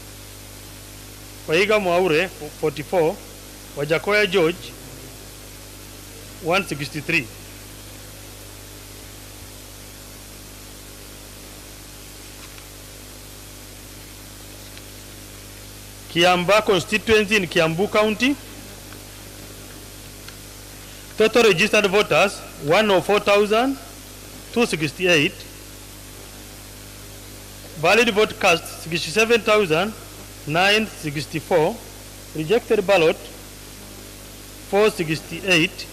Vihiga Mwaure, forty-four, Wajakoya George, one sixty-three. Kiambaa constituency in Kiambu County, total registered voters, one oh four thousand two sixty-eight, valid vote cast, sixty-seven thousand nine sixty-four, rejected ballot four sixty-eight,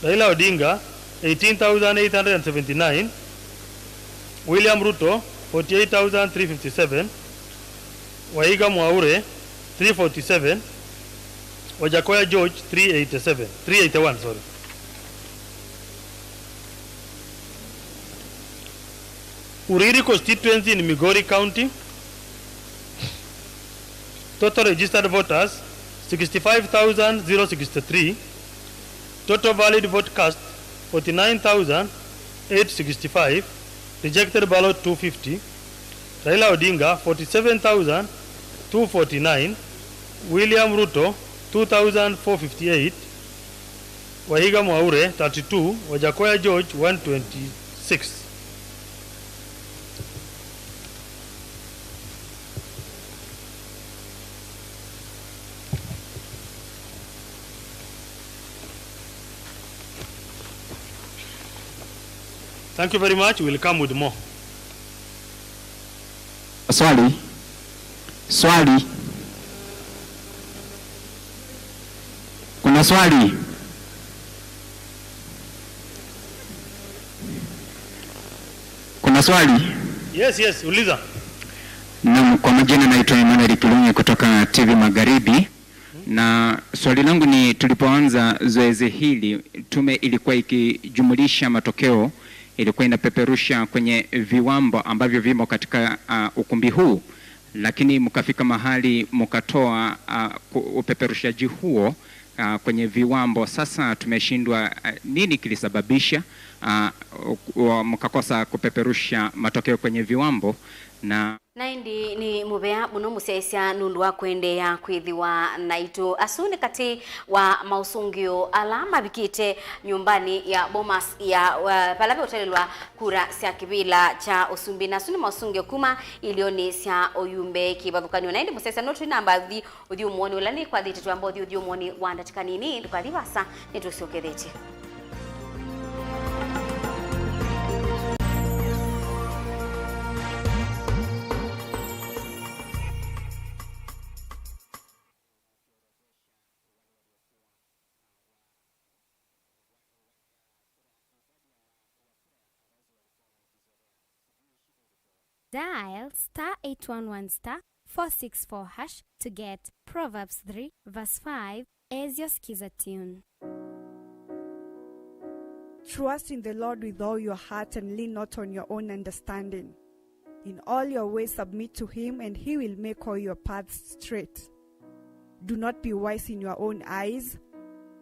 Raila Odinga eighteen thousand eight hundred and seventy-nine, William Ruto forty-eight thousand three fifty-seven, Waiga Mwaure three forty-seven, Wajakoya George three eighty-seven, three eighty-one, sorry. Uriri constituency in Migori County, total registered voters sixty-five thousand sixty-three, total valid vote cast forty-nine thousand eight sixty-five, rejected ballot two fifty, Raila Odinga forty-seven thousand two forty-nine, William Ruto two thousand four fifty-eight, Waiga Mwaure thirty-two, Wajakoya George one twenty-six. Thank you very much. We'll come with more. Swali. Swali. Kuna swali? Kuna swali? Yes, yes, uliza. Naam, kwa majina naitwa Emmanuel Kilungi kutoka T V Magharibi. Na swali langu ni, tulipoanza zoezi hili, tume ilikuwa ikijumulisha matokeo, ilikuwa inapeperusha kwenye viwambo ambavyo vimo katika, ah, ukumbi huu, lakini mkafika mahali mkatoa, ah, ku-, upeperushaji huo, ah, kwenye viwambo. Sasa tumeshindwa, ah, nini kilisababisha, ah, u-, wa-, mkakosa kupeperusha matokeo kwenye viwambo? Na Na ĩndĩ nĩ mũvea mũno mũsyaĩĩsya nũndũ wa kũendeea kwĩthĩwa naitũ. Asu nĩ katĩ wa maũsũngĩo ala mavikĩte nyũmbanĩ ya Bomas ya, uh, vala veũtalĩlwa kura sya kĩvĩla kya ũsumbĩ. Na asu nĩ maũsũngĩo kuma ilĩonĩ sya ũyumbe kĩvathũkany'o. Na ĩndĩ mũsyaĩĩsya no twĩ na mbathi ũthyũmũonĩ ũla nĩkwathĩte twamba ũthi ũthyũmũonĩ wa ndatĩka nini. Ndũkathi vasa, nĩtũsyokethetye. Dial star eight one one star four six four hash to get Proverbs three verse five as your Skiza tune. Trust in the Lord with all your heart and lean not on your own understanding. In all your ways submit to him, and he will make all your paths straight. Do not be wise in your own eyes.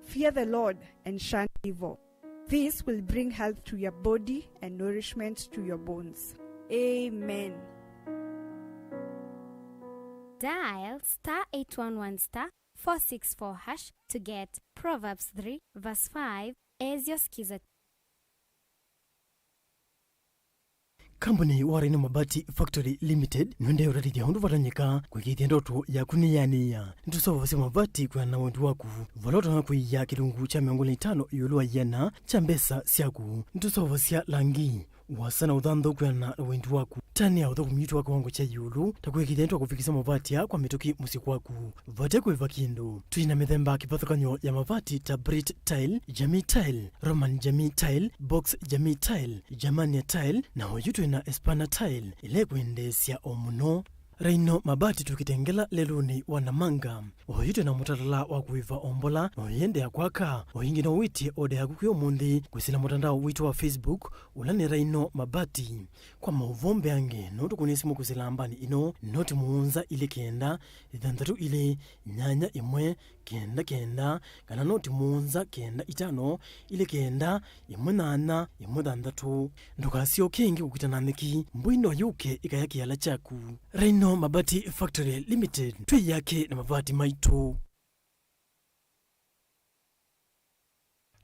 Fear the Lord and shun evil. This will bring health to your body and nourishment to your bones. Amen. Dial star eight one one star four six four hash to get Proverbs three verse five as your Skiza. Kambuni wa Rhino Mabati Factory Limited nũendee ũtethya ũndũ vatonyeka kũĩkĩĩthya ndoto yaku nĩyanĩĩa. Nĩtũseũvasya mavati kwĩana na wendi waku, vala ũtonya kũia kĩlungu kya mĩongo ĩlĩ na itano ĩũlũ wa ĩana kya mbesa syaku. Nĩtũseũvasya langi, ũasa na ũthanthũ kwĩana na wendi waku. Tani ya ũthũkũmi witũ wa kĩwango kya ĩũlũ, ta kũĩkĩĩthya nĩtwakũvikĩsya mavati aa kwa mĩtũkĩ mũsyĩ kwaku vate kũĩva kĩndũ. Twĩ na mĩthemba kĩvathũkany'o ya mavati ta Brit Tile, Jamii Tile, Roman Jamii Tile, Box Jamii Tile, Germania Tile, na oyu twĩ na Espana Tile, ĩla ĩkwendeesya o mũno. Rhino Mabati tũkĩte ngela lelũnĩ wa Namanga. Oyu twĩ na mũtalatala wa kũĩva ombola, na ũyĩendeea kwaka. O ĩngĩ no wĩtye oda yaku kwĩ ũmũnthĩ kwĩsĩla mũtandao witũ wa Facebook, ũla nĩ Rhino Mabati. Kwa maũvoo mbeange, no tũkũnĩe simũ kwĩsĩla nambani ĩno, noti mũonza ilĩ kenda, ĩthanthatũ ilĩ, nyanya ĩmwe, kenda kenda, kana noti mũonza kenda itano, ilĩ kenda, ĩmwe nyanya, ĩmwe thanthatũ. Ndũkasyoke ĩngĩ kũkita na nyeki, mbũi no yũke ĩkaya kĩala kyaku. Rhino Mabati Factory Limited, twĩ yake na mavati maitũ.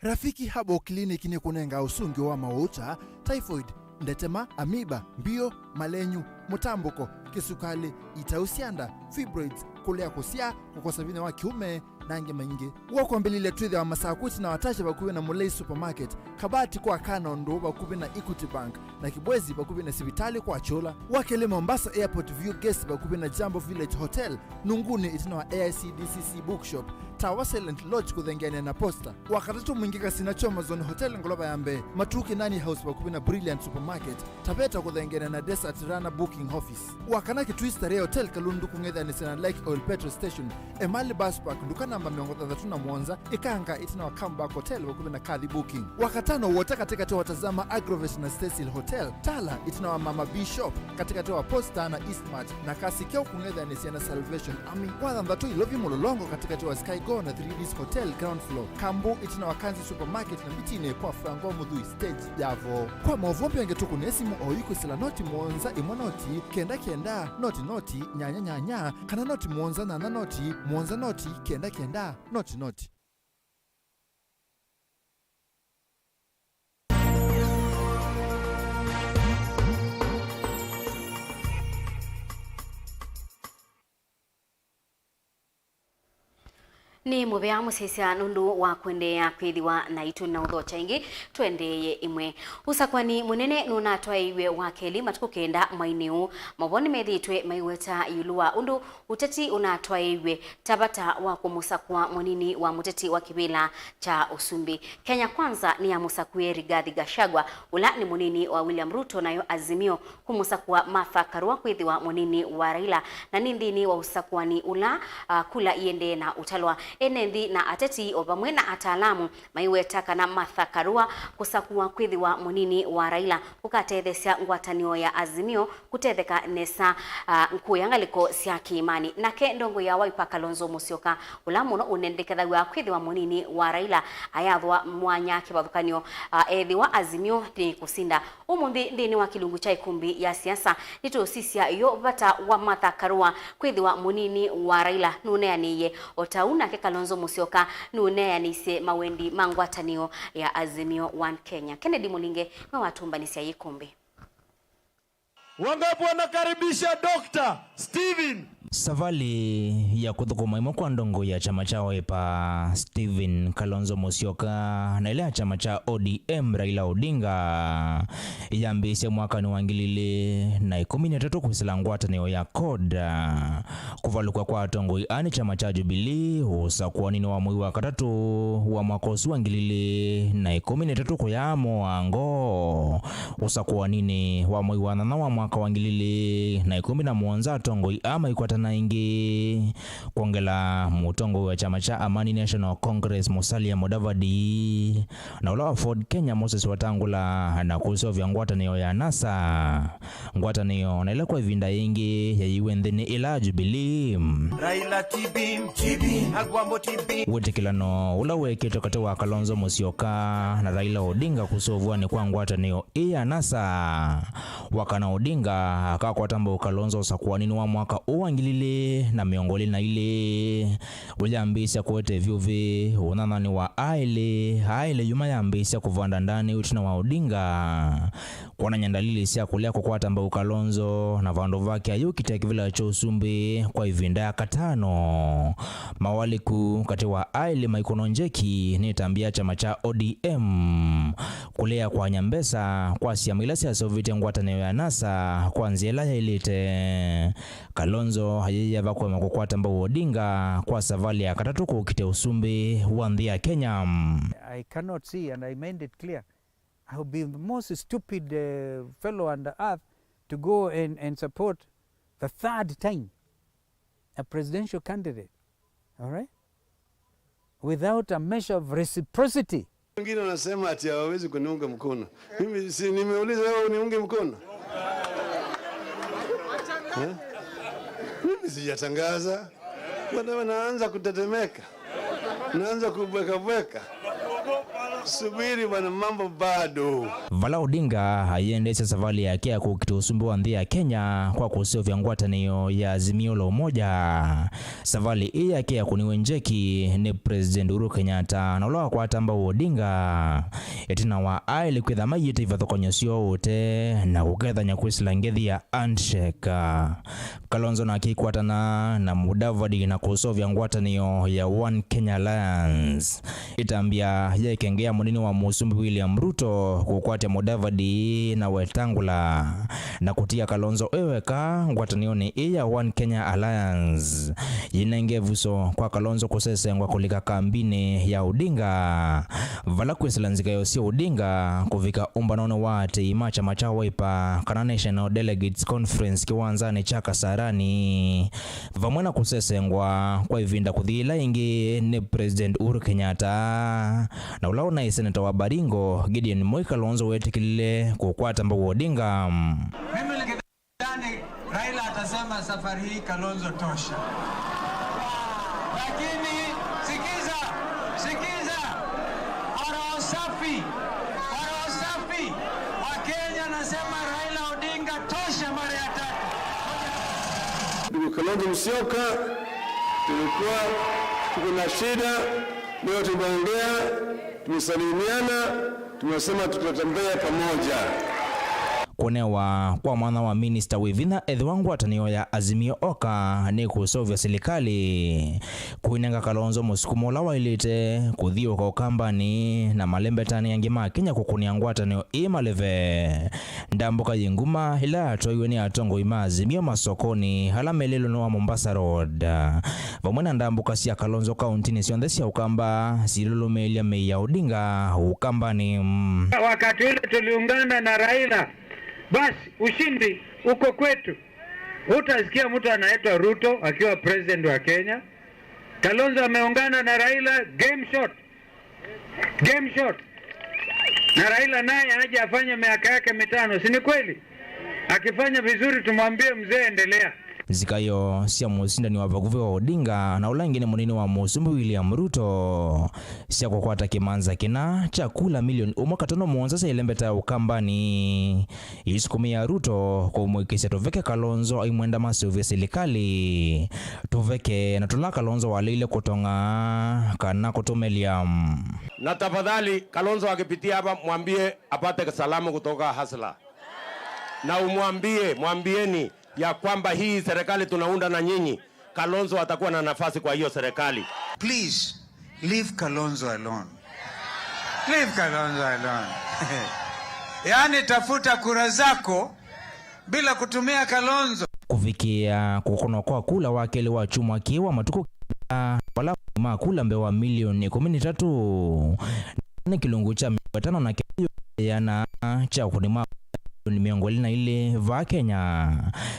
Rafiki Herbal Clinic nĩkũnengaa ũsũngĩo wa maũũ ta typhoid, ndetema, amoeba, mbio, malenyu, mũtambũko, kĩsukalĩ, itau sya nda, fibroids, kũlea kũsyaa, kũkosa vinya wa kĩũme, na angĩ maingĩ. W'o kwambĩlĩlya twĩthĩawa Masakũ ĩtina wa Tasha vakuvĩ na Mulei Supermarket, Kabati kwa Kana Ũndũ vakuvĩ na Equity Bank, na Kibwezi vakuvĩ na sivitalĩ kwa Kyũla. Wa kelĩ Mombasa Airport View Guest vakuvĩ na Jambo Village Hotel, Nunguni ĩtina wa A I C D C C Bookshop, Tawa Silent Lodge kũthengeanĩa na Posta. Wa katatũ Mwingi Kasina Choma Zone Hotel ngolova ya mbee, Matuki Nani House vakuvĩ na Brilliant Supermarket, Taveta kũthengeanĩa na Desert Runner Booking Office. Wa kana Kitui Starehe Hotel Kalundu kũng'ethanĩsya na Lake Oil Petrol Station, Emali Bus Park, nduka namba mĩongo thanthatũ na mũonza, Ikanga ĩtina wa Comeback Hotel vakuvĩ na Kathi Booking. Wa katano Wota katĩkatĩ wa Tazama Agrovet na Cecil Hotel, Tala ĩtina wa Mama B Shop, katĩkatĩ wa Posta na Eastmart, na Kasikeo kũng'ethanĩsya na Salvation Army. Wa thanthatũ Ilovi Mũlolongo katĩkatĩ wa Sky Go na Three Ds Hotel ground floor, Kambu ĩtina wa Kanzi Supermarket na Mbitinĩ kwa Franco Mũthui stage ya Voo. Kwa maũvoo mbingĩ tũkũnĩe simũ oyu kwĩsĩla noti mũonza ĩmwe noti kenda kenda noti noti nyanya nyanya kana noti mũonza nyanya noti mũonza noti kenda kenda noti noti. Nĩ mũvea mũsyaĩĩsya nũndũ wa kũendeea kwĩthĩwa naitũ na ũthokya ĩngĩ. Tũendeeye ĩmwe. Ũsakwani mũnene nũnatwaĩiw'e wa kelĩ matukũ kenda mweinĩ ũũ. Maũvoo nĩmethĩĩtwe maiweta ĩũlũ wa ũndũ ũteti ũnatwaĩiw'e ta vata wa kũmũsakũa mũnini wa mũteti wa kĩvĩla kya ũsumbĩ. Kenya Kwanza nĩyamũsakuie Rigathi Gachagua, ũla nĩ mũnini wa William Ruto, nayo Azimio kũmũsakũa Martha Karua kwĩthĩwa mũnini wa Raila, na nĩ nthĩnĩ wa ũsakũani ũla, ah, kula iendee na ũtalwa. Ene nthĩ na ateti o vamwe na ataalamu maiweta kana Martha Karua kũsakũwa kwĩthĩwa mũnini wa Raila kũkatetheesya ngwatanĩo ya Azimio kũtetheka nesa, ah, kũya ngalĩko sya kĩĩmanĩ. Nake ndongoi ya Wiper Kalonzo Musyoka, ũla mũno ũnendekethaw'a kwĩthĩwa mũnini wa Raila, ayathwa mwanya kĩvathũkany'o, ah, ethĩwa Azimio nĩkũsinda. Ũmũnthĩ nthĩnĩ wa kĩlungu kya ĩkũmbĩ ya siasa, nĩtũũsisya yo vata wa Martha Karua kwĩthĩwa mũnini wa Raila nũneanĩie, o ta ũu nake Kalonzo Musyoka nũneanĩisye mawendi ma ngwatanĩo ya Azimio One Kenya. Kennedy Mũlinge nĩwe watũmbanĩsya ĩkũmbĩ. Wangapi wanakaribisha Doctor Stephen? Savalĩ ya kũthũkũma ĩmwe kwa ndongoi ya kyama kya Wiper, Stephen Kalonzo Musyoka, na ĩla ya kyama kya O D M, Raila Odinga, yambĩĩsye mwakanĩ wa ngili ilĩ na ĩkũmi na ĩtatũ kwĩsĩla ngwatanĩo ya CORD. Kũvalũkw'a kwa atongoi aa nĩ kyama kya Jubilee ũsakũaninĩ wa mwei wa katatũ wa mwaka ũsu wa ngili ilĩ na ĩkũmi na ĩtatũ kũyaa moango. Ũsakũaninĩ wa mwei wa nyanya wa mwaka wa ngili ilĩ na ĩkũmi na mũonza, atongoi aa maikwatana ĩngĩ kwongela mũtongoi wa kyama kya Amani National Congress, Musalia Mudavadi, na ũla wa Ford Kenya, Moses Wetangula, na kũseũvya ngwatanĩo ya NASA. Ngwatanĩo na ĩla kwa ĩvinda yĩngĩ yaiwe nthĩ nĩ ĩla ya Jubilee. Raila T B, T B, Agwambo T B. Wĩtĩkĩlano ũla weekĩtwe katĩ wa Kalonzo Musyoka na Raila Odinga kũseũvw'anĩ kwa ngwatanĩo ĩĩ ya NASA. Wakana Odinga akakwata mbau Kalonzo ũsakũaninĩ wa mwaka ũũ wa ngili ilĩ na mĩongo ĩlĩ na ilĩ, ũyambĩĩsya kũete vyũvĩ ũnyanyanĩ wa aĩlĩ, aĩlĩ yuma yambĩĩsya kũvanda ndaanĩ ĩtina wa Odinga kwonany'a ndalili sya kũlea kũkwata mbau Kalonzo, na vandũ vake ayũkita kĩvĩla kya ũsumbĩ kwa ĩvinda ya katano. Mawalĩku katĩ wa aĩlĩ maikũnwa njeki nĩ ĩtambya ya kyama kya O D M kũlea kwanya mbesa kwa syama ila syaseũvĩtye ngwatanĩo ya NASA kwa nzĩa ĩla yaĩlĩte. Kalonzo ayĩyava kũema kũkwata mbau Odinga kwa savalĩ ya katatũ kũkita ũsumbĩ wa nthĩ ya Kenya. I cannot see, and I made it clear, I would be the most stupid, uh, fellow on the earth to go and, and support the third time a presidential candidate, all right, without a measure of reciprocity. Wengine wanasema ati hawawezi kuniunga mkono. Mimi si nimeuliza wewe uniunge mkono? Eh? Mimi sijatangaza. Bwana, naanza kutetemeka. Naanza kubwekabweka. Subiri bwana, mambo bado. Vala Odinga aiendeesya savalĩ yake ya kũkita ũsumbĩ wa nthĩ ya Kenya kwa kũseũvya ngwatanĩo ya Azimio la Umoja, Savalĩ ĩĩ yake yakũniwe njeki nĩ President Uhuru Kenyatta na ũla wakwata mbau Odinga, ĩtina wa aĩlĩ kwĩtha maiĩte ivathũkany'o syoo ũtee na kũkethany'a kwĩsĩla ngethi ya handshake. Kalonzo nake aikwatana na Mudavadi na kũseũvya ngwatanĩo ya One Kenya Alliance. Ĩtambya ya ĩkenge ya mũnini wa mũsumbĩ William Ruto kũkwatya Mudavadi na Wetangula na kũtia Kalonzo e weka ngwatanĩonĩ ĩĩ ya One Kenya Alliance. Yĩnenge ĩvuso kwa Kalonzo kũsesengwa kũlika kambinĩ ya Odinga, vala kwĩsĩla nzikaĩo sya Odinga kũvika ũmbanonĩ wa aatĩĩi ma kyama kya Wiper kana National Delegates Conference kĩwanzanĩ kya Kasarani, vamwe na kũsesengwa kwa ĩvinda kũthi yĩla ĩngĩ nĩ President Uhuru Kenyatta na ũla ũnaĩ seneta wa Baringo, Gideon Moi. Kalonzo wetĩkĩlile kũkwata mbau Odinga. Mimi nikidhani Raila atasema safari hii, Kalonzo tosha. Lakini sikiza, sikiza, kwa roho safi, kwa roho safi, Wakenya, nasema Raila Odinga tosha mara ya tatu. Ndugu Kalonzo Musyoka, tulikuwa tuko na shida, leo tumeongea, tumesalimiana, tumesema tutatembea pamoja. Kũnewa kwa mwanya wa minista wĩ vinya ethĩwa ngwatanĩo ya Azimio Oka nĩkũseũvya silikalĩ, kũinenga Kalonzo mũsukumo ũla waĩlĩte kũthiũũka Ũkambanĩ na malembetanĩ angĩ ma Kenya kũkũnĩa ngwatanĩo ĩĩ maleve. Ndambũka yĩ nguma ĩla yatwaiwe nĩ atongoi ma Azimio masokonĩ ala me lelũnĩ wa Mombasa Road, vamwe na ndambũka sya Kalonzo kauntinĩ syonthe sya Ũkamba silũlũmĩĩlya mĩĩ ya Odinga Ũkambanĩ. Wakati ule tuliungana na Raila, basi ushindi uko kwetu. Hutasikia mtu anaitwa Ruto akiwa president wa Kenya. Kalonzo ameungana na Raila, game shot. Game shot. Na Raila naye aje afanye miaka yake mitano, si ni kweli? Akifanya vizuri, tumwambie mzee, endelea. Nzikaĩo sya mũsindani wa vakuvĩ wa Odinga na ũla ĩngĩ nĩ mũnini wa mũsumbĩ William Ruto sya kũkwata kĩmanza kĩna kya kula milioni ũmwe katono mũonza sya ĩlembeta ya Ũkambanĩ isukumĩa Ruto kũmũĩkĩĩsya tũveke Kalonzo aimwenda maseũvye silikalĩ, tũveke na tũla Kalonzo waleile kũtong'a kana kũtũmelya. Na tafadhali, Kalonzo akipitia hapa, mwambie apate salamu kutoka Hasla. Na umwambie, mwambieni ya kwamba hii serikali tunaunda na nyinyi, Kalonzo atakuwa na nafasi kwa hiyo serikali. Please, leave Kalonzo alone. Leave Kalonzo alone. Yaani, tafuta kura zako bila kutumia Kalonzo. Kũvikĩa kũkũnwa kwa kula wa kelĩ wa kyumwa kĩĩ wa matukũ kenda, vala ma kula mbee wa milioni ĩkũmi na itatũ nĩ kĩlungu kya mĩongo ĩtano na kenda yĩana kya ũkũni ma milioni mĩongo ĩlĩ na ilĩ vaa Kenya.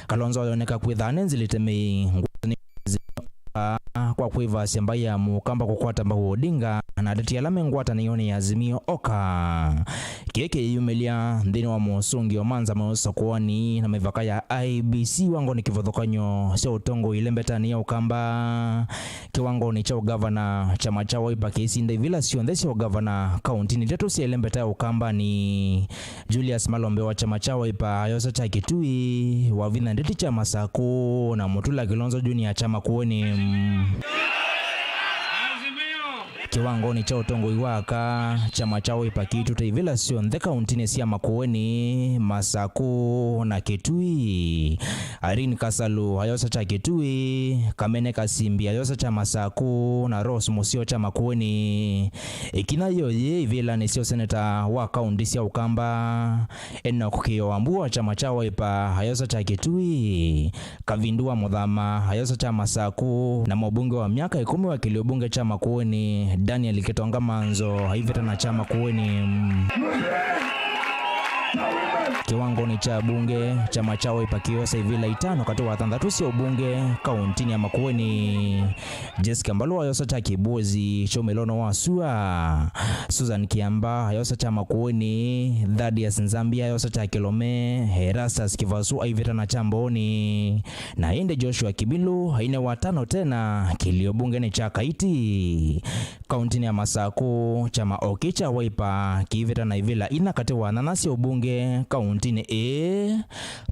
Kalonzo ayoneka kwĩtha anenzĩlĩte mĩĩ ngwatanĩo kwa kwĩvasya mbaĩ ya Mũkamba kũkwata mbau Odinga na ateti ala me ngwatanĩonĩ ya Azimio Oka. Kĩĩ kĩyĩyumĩlya nthĩnĩ wa mosũngĩo ma nzama ya ũsakuani na mĩvaka ya I E B C kĩwangonĩ kĩvathũkany'o sya ũtongoi ĩlembetanĩ ya Ũkamba. Kĩwangonĩ kya ũgavana, kyama kya Wiper kĩisinda ivila syonthe sya ũgavana kauntinĩ itatũ sya ĩlembeta ya Ũkambanĩ. Julius Malombe wa kyama kya Wiper ayosa kya Kitui, Wavinya Ndeti kya Masakũ, na Mutula Kilonzo Junior kya Makueni. Kĩwangonĩ kya ũtongoi wa aka, kyama kya Wiper kĩitũte ivila syonthe kauntinĩ sya Makueni, Masakũ, na Kitui. Irene Kasalu ayosa kya Kitui, Kamene Kasimbi ayosa kya Masakũ, na Rose Museo kya Makueni. Ĩkinya yo yĩ ivĩlanĩ sya ũseneta wa kaunti sya Ũkamba, Enoch Kĩo Wambua wa kyama kya Wiper ayosa kya Kitui, Kavindu wa Mũthama ayosa kya Masakũ, na mũbunge wa myaka ĩkũmi wa kĩlio bunge kya Makueni, Daniel Kitonga Manzo, aivetana kya Makueni. Kĩwangonĩ kya bunge, kyama kya Wiper kĩyosa ivĩla itano katĩ wa thanthatũ sya ũbunge kauntinĩ ya Makueni. Jessica Mbalũ ayosa kya Kĩbũzi kya ũmĩlono wa sua. Susan Kĩamba ayosa kya Makũũnĩ. Thaddeus Nzambia ayosa kya Kĩlome. Erastus Kĩvasu aivĩta na kya Mbooni. Na ĩndĩ Joshua Kibilu aine wa tano tena kĩlio mbungenĩ kya Kaiti. Kauntinĩ ya Masakũ, kyama o kĩ kya Wiper kĩivĩta na ivĩla inya katĩ wa nyanya sya ũmbunge kauntinĩ ĩĩ.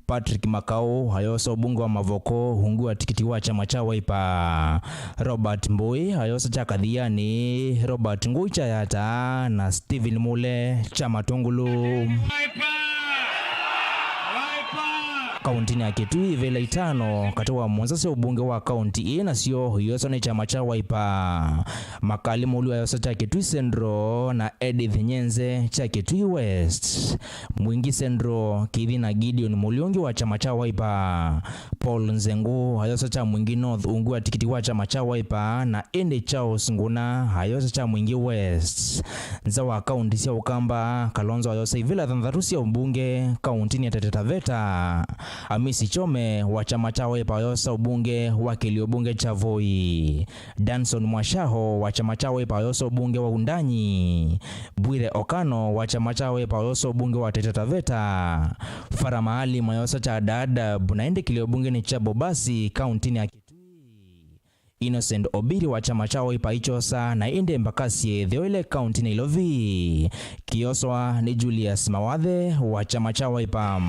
Patrick Makau ayosa ũmbunge wa Mavoko ungu wa tikiti wa kyama kya Wiper. Robert Mbũĩ ayosa kya Kathiani, Robert Ngũi kya Yata, na Stephen Mule kya Matũngũlũ. Kauntinĩ ya Kitui, ivĩla itano katĩ wa mũonza sya ũmbunge wa kaunti ĩĩ nasyo iyosa nĩ kyama kya Wiper. Makali Mũlũ ayosa kya Kitui Central na Edith Nyenze kya Kitui West. Mwingi Central, kĩthi na Gideon Mũliungi wa kyama kya Wiper. Paul Nzengu ayosa kya Mwingi North ungu wa tikiti wa kyama kya Wiper, na ĩndĩ Charles Nguna ayosa kya Mwingi West. Nza wa kaunti sya Ũkamba, Kalonzo ayosa ivĩla thanthatũ sya ũmbunge kauntinĩ ya Taita Taveta. Amisi Chome wa kyama kya Wiper ayosa ũmbunge wa kĩlio mbunge kya Voi. Danson Mwashaho wa kyama kya Wiper ayosa ũmbunge wa Wundanyi. Bwire Okano wa kyama kya Wiper ayosa ũmbunge wa Taita Taveta. Farah Maalim ayosa kya Dadaab, na ĩndĩ kĩlio mbunge nĩ kya Bobasi kauntinĩ ya Kitui. Innocent Obiri wa kyama kya Wiper aikyosa, na ĩndĩ Embakasi Ĩtheo ĩla kaunti Nairobi kĩyoswa nĩ Julius Mawathe wa kyama kya Wiper.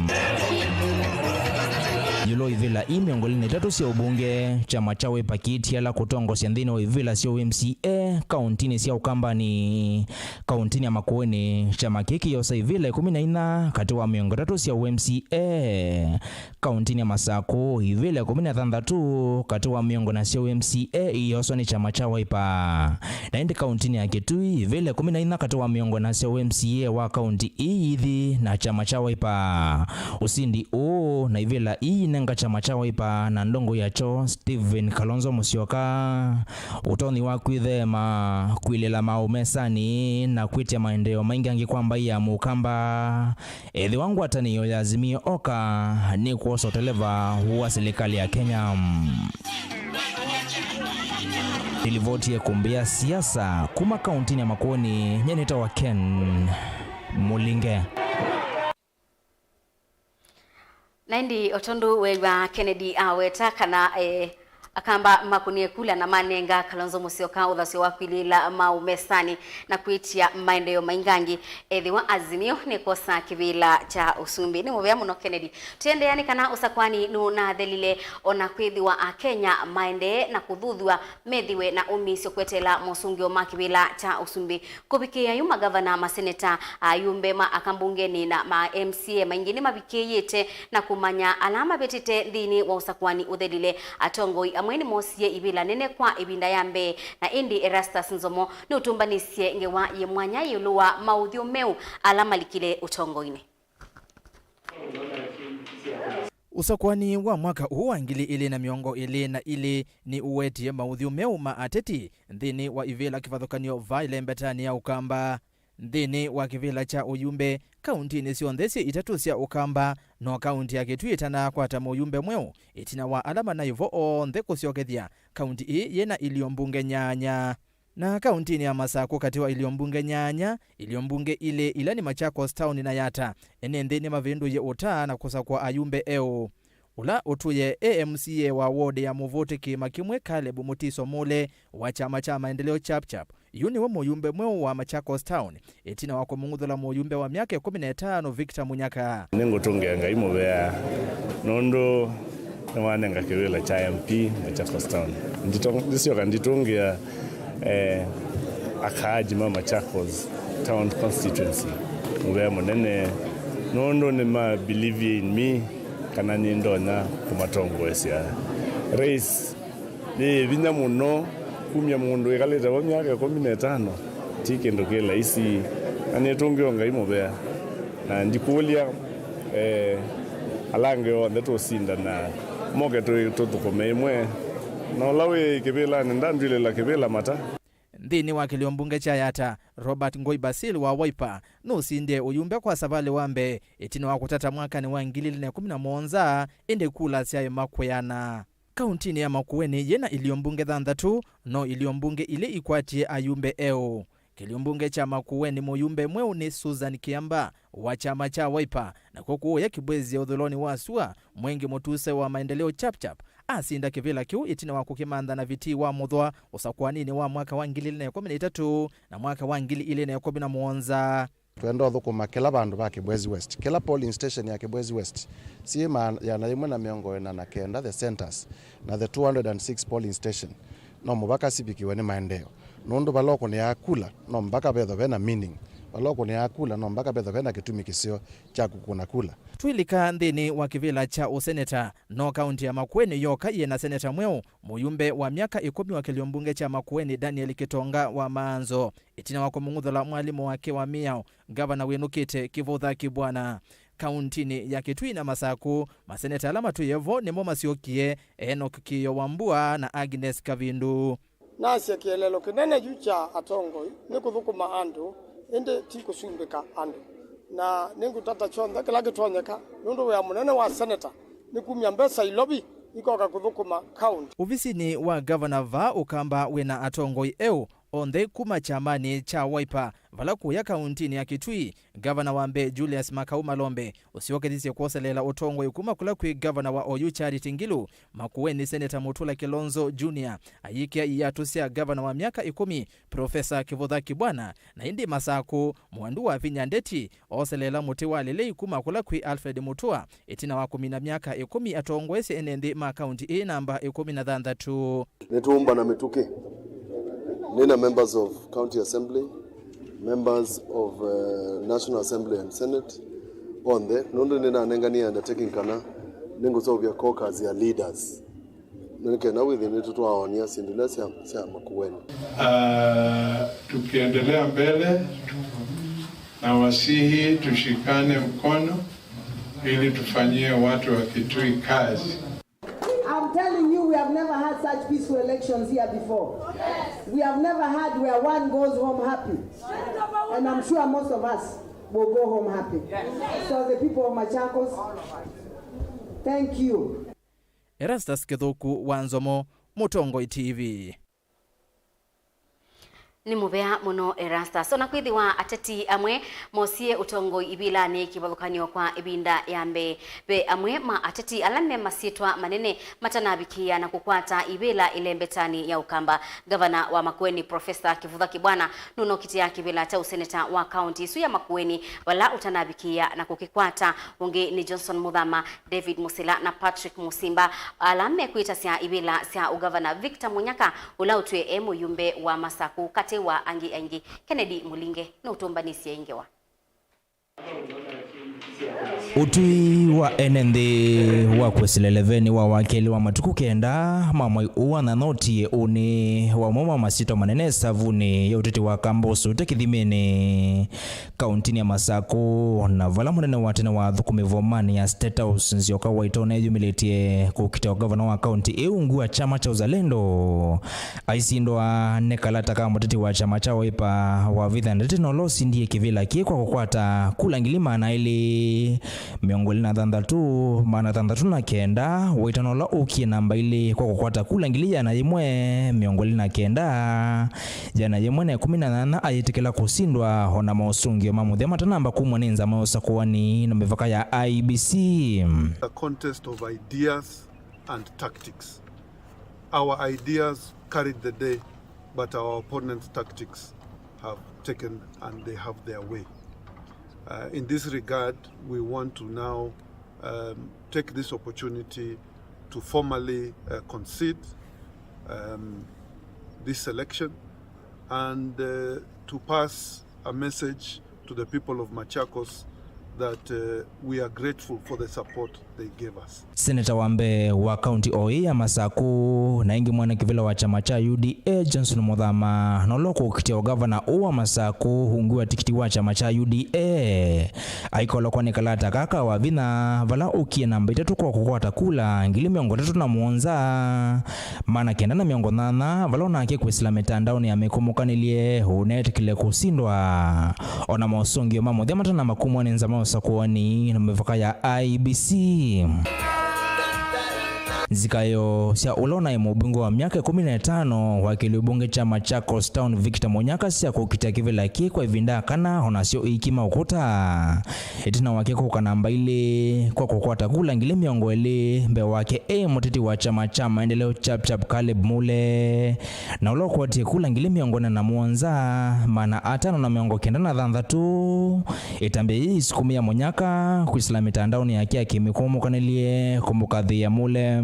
Ĩũlũ wa ivĩla ii mĩongo ĩlĩ na itatũ sya ũmbunge, kyama kya Wiper kĩitiala kũtongosya nthĩnĩ wa ivĩla sya ũ M C A kauntinĩ sya Ũkambani, kauntinĩ ya Makueni. Kyama kĩĩ kĩyosa ivĩla ĩkũmi na inya katĩ wa mĩongo ĩtatũ sya ũ M C A. Kauntinĩ ya Masakũ, ivĩla ĩkũmi na thanthatũ katĩ wa mĩongo ĩna sya ũ M C A iyoswa nĩ kyama kya Wiper. Na ĩndĩ kauntinĩ ya Kitui, ivĩla ĩkũmi na inya katĩ wa mĩongo ĩna sya ũ M C A wa kaunti ii ithi na kyama kya Wiper. Ũsindi ũũ na ivĩla ii inenga kyama kya Wiper na ndongo yakyo, Stephen Kalonzo Musyoka, ũtonyi wa kwĩtheema, kwĩlĩla maũũ mesanĩ, na kwĩtya maendeeo maingĩ angĩ kwa mbaĩ ya Mũkamba. Ethĩwa ngwatanĩo ya Azimio oka, nĩkwosa ũteleva wa silikalĩ ya Kenya. Nĩlivoti ya ĩkũmbĩ ya siasa kuma kauntinĩ ya Makueni, nye nĩtawa Ken Mũlinge. Na ĩndĩ o tondũ weew'a Kennedy aweta kana, eh, Akamba makũnie kula na manenga Kalonzo Musyoka ũthasyo wa kwĩlĩla maũũ mesanĩ na kwĩtya maendeeo maingangĩ, ethĩwa Azimio nĩkwosa kĩvĩla kya ũsumbĩ. Nĩ mũvea mũno Kennedy. Tũendeea nĩ kana ũsakwani nũnathelile, o na kwĩthĩwa Akenya maendee na kũthuthw'a methĩwe na ũmĩĩsyo kweteela mosũngĩo ma kĩvĩla kya ũsumbĩ. Kũvikĩĩa yu, magavana, maseneta, ayumbe ma aka mbungenĩ na ma M C A maingĩ nĩmavikĩĩte na kũmanya ala mavĩtĩte nthĩnĩ wa ũsakwani ũthelile. Atongoi amwe nĩmosie ivĩla nene kwa ĩvinda ya mbee, na ĩndĩ Erastus Nzomo nĩũtũmbanĩsye ngewa yĩ mwanya ĩũlũ wa maũthyũ meũ ala malikile ũtongoinĩ. Ũsakwani wa mwaka ũũ wa ngili ilĩ na mĩongo ĩlĩ na ilĩ nĩ ũwetie maũthyũ meũ ma ateti nthĩnĩ wa ivĩla kĩvathũkany'o va ĩlembetanĩ ya Ũkamba. Nthĩnĩ wa kĩvĩla kya ũyumbe, kauntinĩ syonthe syĩ itatũ sya Ũkamba, no kaunti ya Kitui ĩtanakwata mũyumbe mweũ ĩtina wa ala manaĩ vo onthe kũsyokethya kaunti ĩĩ yĩna ilio mbunge nyanya. Na kauntinĩ ya Masakũ, katĩ wa ilio mbunge nyanya, ilio mbunge ilĩ ila nĩ Machakos Town na Yatta, ene nthĩ nĩmavĩndũie ũta na kũsakũa ayumbe eũ. Ũla ũtũĩe A M C A wa ward ya Mũvũtĩ kĩĩma kĩmwe, Caleb Mutiso Mule wa kyama kya Maendeleo Chap Chap, yu nĩwe mũyumbe mweũ wa Machakos Town, ĩtina wa kũmũng'uthũla mũyumbe wa myaka ĩkũmi na ĩtano, Victor Munyaka. Nĩngũtũngĩa Ngai mũvea nũndũ nĩwanenga kĩvĩla kya M P Machakos Town. Ndito-, ndisyoka nditũngĩa, eh, akaaji ma Machakos Town Constituency mũvea mũnene nũndũ nĩma believe in me kana nĩndonya kũmatongoesya. Race yĩ vinya mũno kumya mũndũ wĩkalĩte vo myaka ĩkũmi na ĩtano. Ti kĩndũ kĩ laisi, na nĩtũngĩo Ngai mũvea, na ndikũlya, eh, ala angĩ onthe tũsindana moke tũ-, tũthũkũme ĩmwe, na ũla wĩ kĩvĩlanĩ ndandw'ĩlĩla kĩvĩla mata. Nthĩnĩ wa kĩlio mbunge kya Yatta, Robert Ngũi Basil wa Wiper nũsindie ũyumbe kwa savalĩ wa mbee ĩtina wa kũtata mwakanĩ wa ngili ilĩ na ĩkũmi na mũonza, ĩndĩ kula syaĩ makwĩana. Kauntinĩ ya Makueni yĩna ilio mbunge thanthatũ, no ilio mbunge ilĩ ikwatie ayumbe eũ. Kĩlio mbunge kya Makueni mũyumbe mweũ nĩ Susan Kiamba wa kyama kya Wiper, nakw'o kũũya Kibwezi ũthũĩlonĩ wa sua, Mwengi Mũtuse wa Maendeleo Chapchap asinda kĩvĩla kĩu ĩtina wa kũkĩmantha na Vitii wa Mũthwa ũsakũaninĩ wa mwaka wa ngili ilĩ na ĩkũmi na itatũ na mwaka wa ngili ilĩ na ĩkũmi na mũonza. Twenda ũthũkũma kĩla vandũ va Kibwezi West, kĩla polling station ya Kibwezi West, syĩ ma-, ĩana yĩmwe na mĩongo ĩna na kenda, the centers, na the two hundred and six polling station, no mũvaka sivikiwe nĩ maendeeo. Nũndũ vala ũkũnĩaa kula, no mpaka vethwa vena meaning. Vala ũkũnĩaa kula, no mpaka vethwa vena kĩtumi kĩseo kya kũkũna kula. Twĩlika nthĩnĩ wa kĩvĩla kya ũseneta, no kaunti ya Makueni yoka yĩna seneta mweũ, mũyumbe wa myaka ĩkũmi wa kĩlio mbunge kya Makueni, Daniel Kitonga wa Maanzo, ĩtina wa kũmũng'uthũla mwalimũ wake wa mĩao, ngavana wĩnũkĩte Kivutha Kibwana. Kauntinĩ ya Kitui na Masaku, maseneta ala matwĩe vo nĩmo masyokie, Enoch Kĩĩo Wambua na Agnes Kavindu. Nasya kĩeleelo kĩnene yu kya atongoi nĩ kũthũkũma andũ, ĩndĩ ti kũsumbĩka andũ. Na nĩngũtata kyonthe kĩla kĩtonyeka, nũndũ wĩa mũnene wa seneta nĩ kumya mbesa Ilovi ikoka kũthũkũma kaunti. Ovisinĩ wa ngavana vaa Ũkamba wĩna atongoi eũ, onthe kuma kyamanĩ kya Wiper, vala kũya kauntinĩ ya Kitui, ngavana wa mbee Julius Makau Malombe ũsyokethisye kwoseleela ũtongoi kuma kũla kwĩ ngavana wa oyu Charity Ngilu, Makueni Seneta Mutula Kilonzo Junior ayĩkĩa iatũ sya ngavana wa myaka ĩkũmi, Profesa Kivutha Kibwana, na ĩndĩ Masaku, Mwandu wa Vinya Ndeti, oseleela mũtĩ wa lelei kuma kũla kwĩ Alfred Mutua, ĩtina wa kũmina myaka ĩkũmi atongoesye ene nthĩ ma kaunti ĩĩ namba ĩkũmi na thanthatũ. Nĩtũũmbana mĩtũkĩ. Nĩna members of County Assembly, members of, uh, National Assembly and Senate, onthe, nũndũ nĩnanenganie undertaking kana nĩngũseũvya caucus ya leaders. Nĩ kenda wĩthĩe nĩtũtwaonia syĩndũ ila sya, sya Makueni. Ah, tukiendelea mbele, na wasihi tushikane mkono ili tufanyie watu wa Kitui kazi. I'm telling you, we have never had such peaceful elections here before. We have never had where one goes home happy. And I'm sure most of us will go home happy. So the people of Machakos, thank you. Erastus Kĩthũku wa Nzomo, Mũtongoi T V. Nĩ mũvea mũno Erastus. O na kwĩthĩwa ateti amwe mosie ũtongoi ivĩlanĩ kĩvathũkany'o kwa ĩvinda ya mbee, ve amwe ma ateti ala me masyĩtwa manene matanavikĩĩa na kũkwata ivĩla ĩlembetanĩ ya Ũkamba. Ngavana wa Makueni, Profesa Kivutha Kibwana, nũnokitĩa kĩvĩla kya ũseneta wa kaunti ĩsu ya Makueni, vala ũtanavikĩĩa na kũkĩkwata. Ũngĩ nĩ Johnson Muthama, David Musila na Patrick Musimba, ala mekwĩtasya ivĩla sya ũgavana Victor Munyaka, ũla ũtwĩe e mũyumbe wa Masaku, katĩ wa angĩ aingĩ. Kennedy Mulinge nũtũmbanĩsye ĩ ngewa. Ũtwi wa ene nthĩ wa kwĩsĩla ĩlevenĩ wa wakelĩ wa matukũ kenda ma mwai ũũ wa nyanya ũtiĩe ũnĩ wa ũmwe wa masyĩtwa manene savunĩ ya ũteti wa Kamba ũsũte kĩthimĩnĩ. Kauntinĩ ya Masaku, na vala mũnene wa tene wa athũkũmi vomanĩ ya State House, Nzioka Waitona eyumĩlĩtye kũkita ũgavana wa kaunti ĩu ungu wa kyama kya Uzalendo, aisindwa nĩ kalata ka mũteti wa kyama kya Wiper, Wavitha Ndeti, na ũla ũsindie kĩvĩla kĩĩ kwa kũkwata kula ngili maana elĩ mĩongo ĩlĩ na thanthatũ, maana thanthatũ na kenda, Waitona ũla ũkie namba ilĩ kwa kũkwata kula ngili ĩana yĩmwe mĩongo ĩlĩ na kenda. Yĩana yĩmwe na ĩkũmi na nyanya ayĩtĩkĩla kũsindwa, o na mosũngĩo ma mũthya matanamba kumw'a nĩ nzama ya ũsakũani na mĩvaka ya I E B C. A contest of ideas and tactics. Our ideas carried the day, but our opponents' tactics have taken and they have their way. Uh, in this regard, we want to now, um, take this opportunity to formally, uh, concede, um, this election and, uh, to pass a message to the people of Machakos that, uh, we are grateful for the support they gave us. Seneta wa mbee wa kaunti o ĩĩ ya Masaku, na ĩngĩ mwene kĩvĩla wa kyama kya U D A, Johnson Muthama, na ũla ũkũkitĩa ũgavana ũũ wa Masaku ungu wa tikiti wa kyama kya U D A, aikolokwa nĩ kalata kaka wa vinya, vala ũkie namba itatũ kwa kũkwata kula ngili mĩongo ĩtatũ na mũonza, maana kenda na mĩongo nyanya, vala onake kwĩsĩla mĩtandaonĩ ya mĩkũmũkanĩlye ũneetĩkĩle kũsindwa. O na mosũngĩo ma mũthya matanamba kumw'a nĩ nzama ya ũsakũani na mĩvaka ya I E B C. Nzikayo sya ũla ũnaĩ mũmbunge wa myaka ĩkũmi na ĩtano wa kĩlĩo mbunge kya Machakos Town, Victor Munyaka, sya kũkita kĩvĩla kĩĩ kwa ĩvinda ya kana, o nasyo iiki ma ũkũta. Ĩtina wake kũka namba ilĩ kwa kũkwata kula ngili mĩongo ĩlĩ, mbee wake e mũteti wa kyama kya Maendeleo Chap Chap, Caleb Mule, na ũla ũkwatie kula ngili mĩongo ĩna na mũonza, maana atano na mĩongo kenda na thanthatũ. Ĩtambya yĩĩ ĩsukumĩa Munyaka kwĩsĩla mĩtandaonĩ yake ya kĩmĩkũmũkanĩlye kũmũkathĩĩa Mule.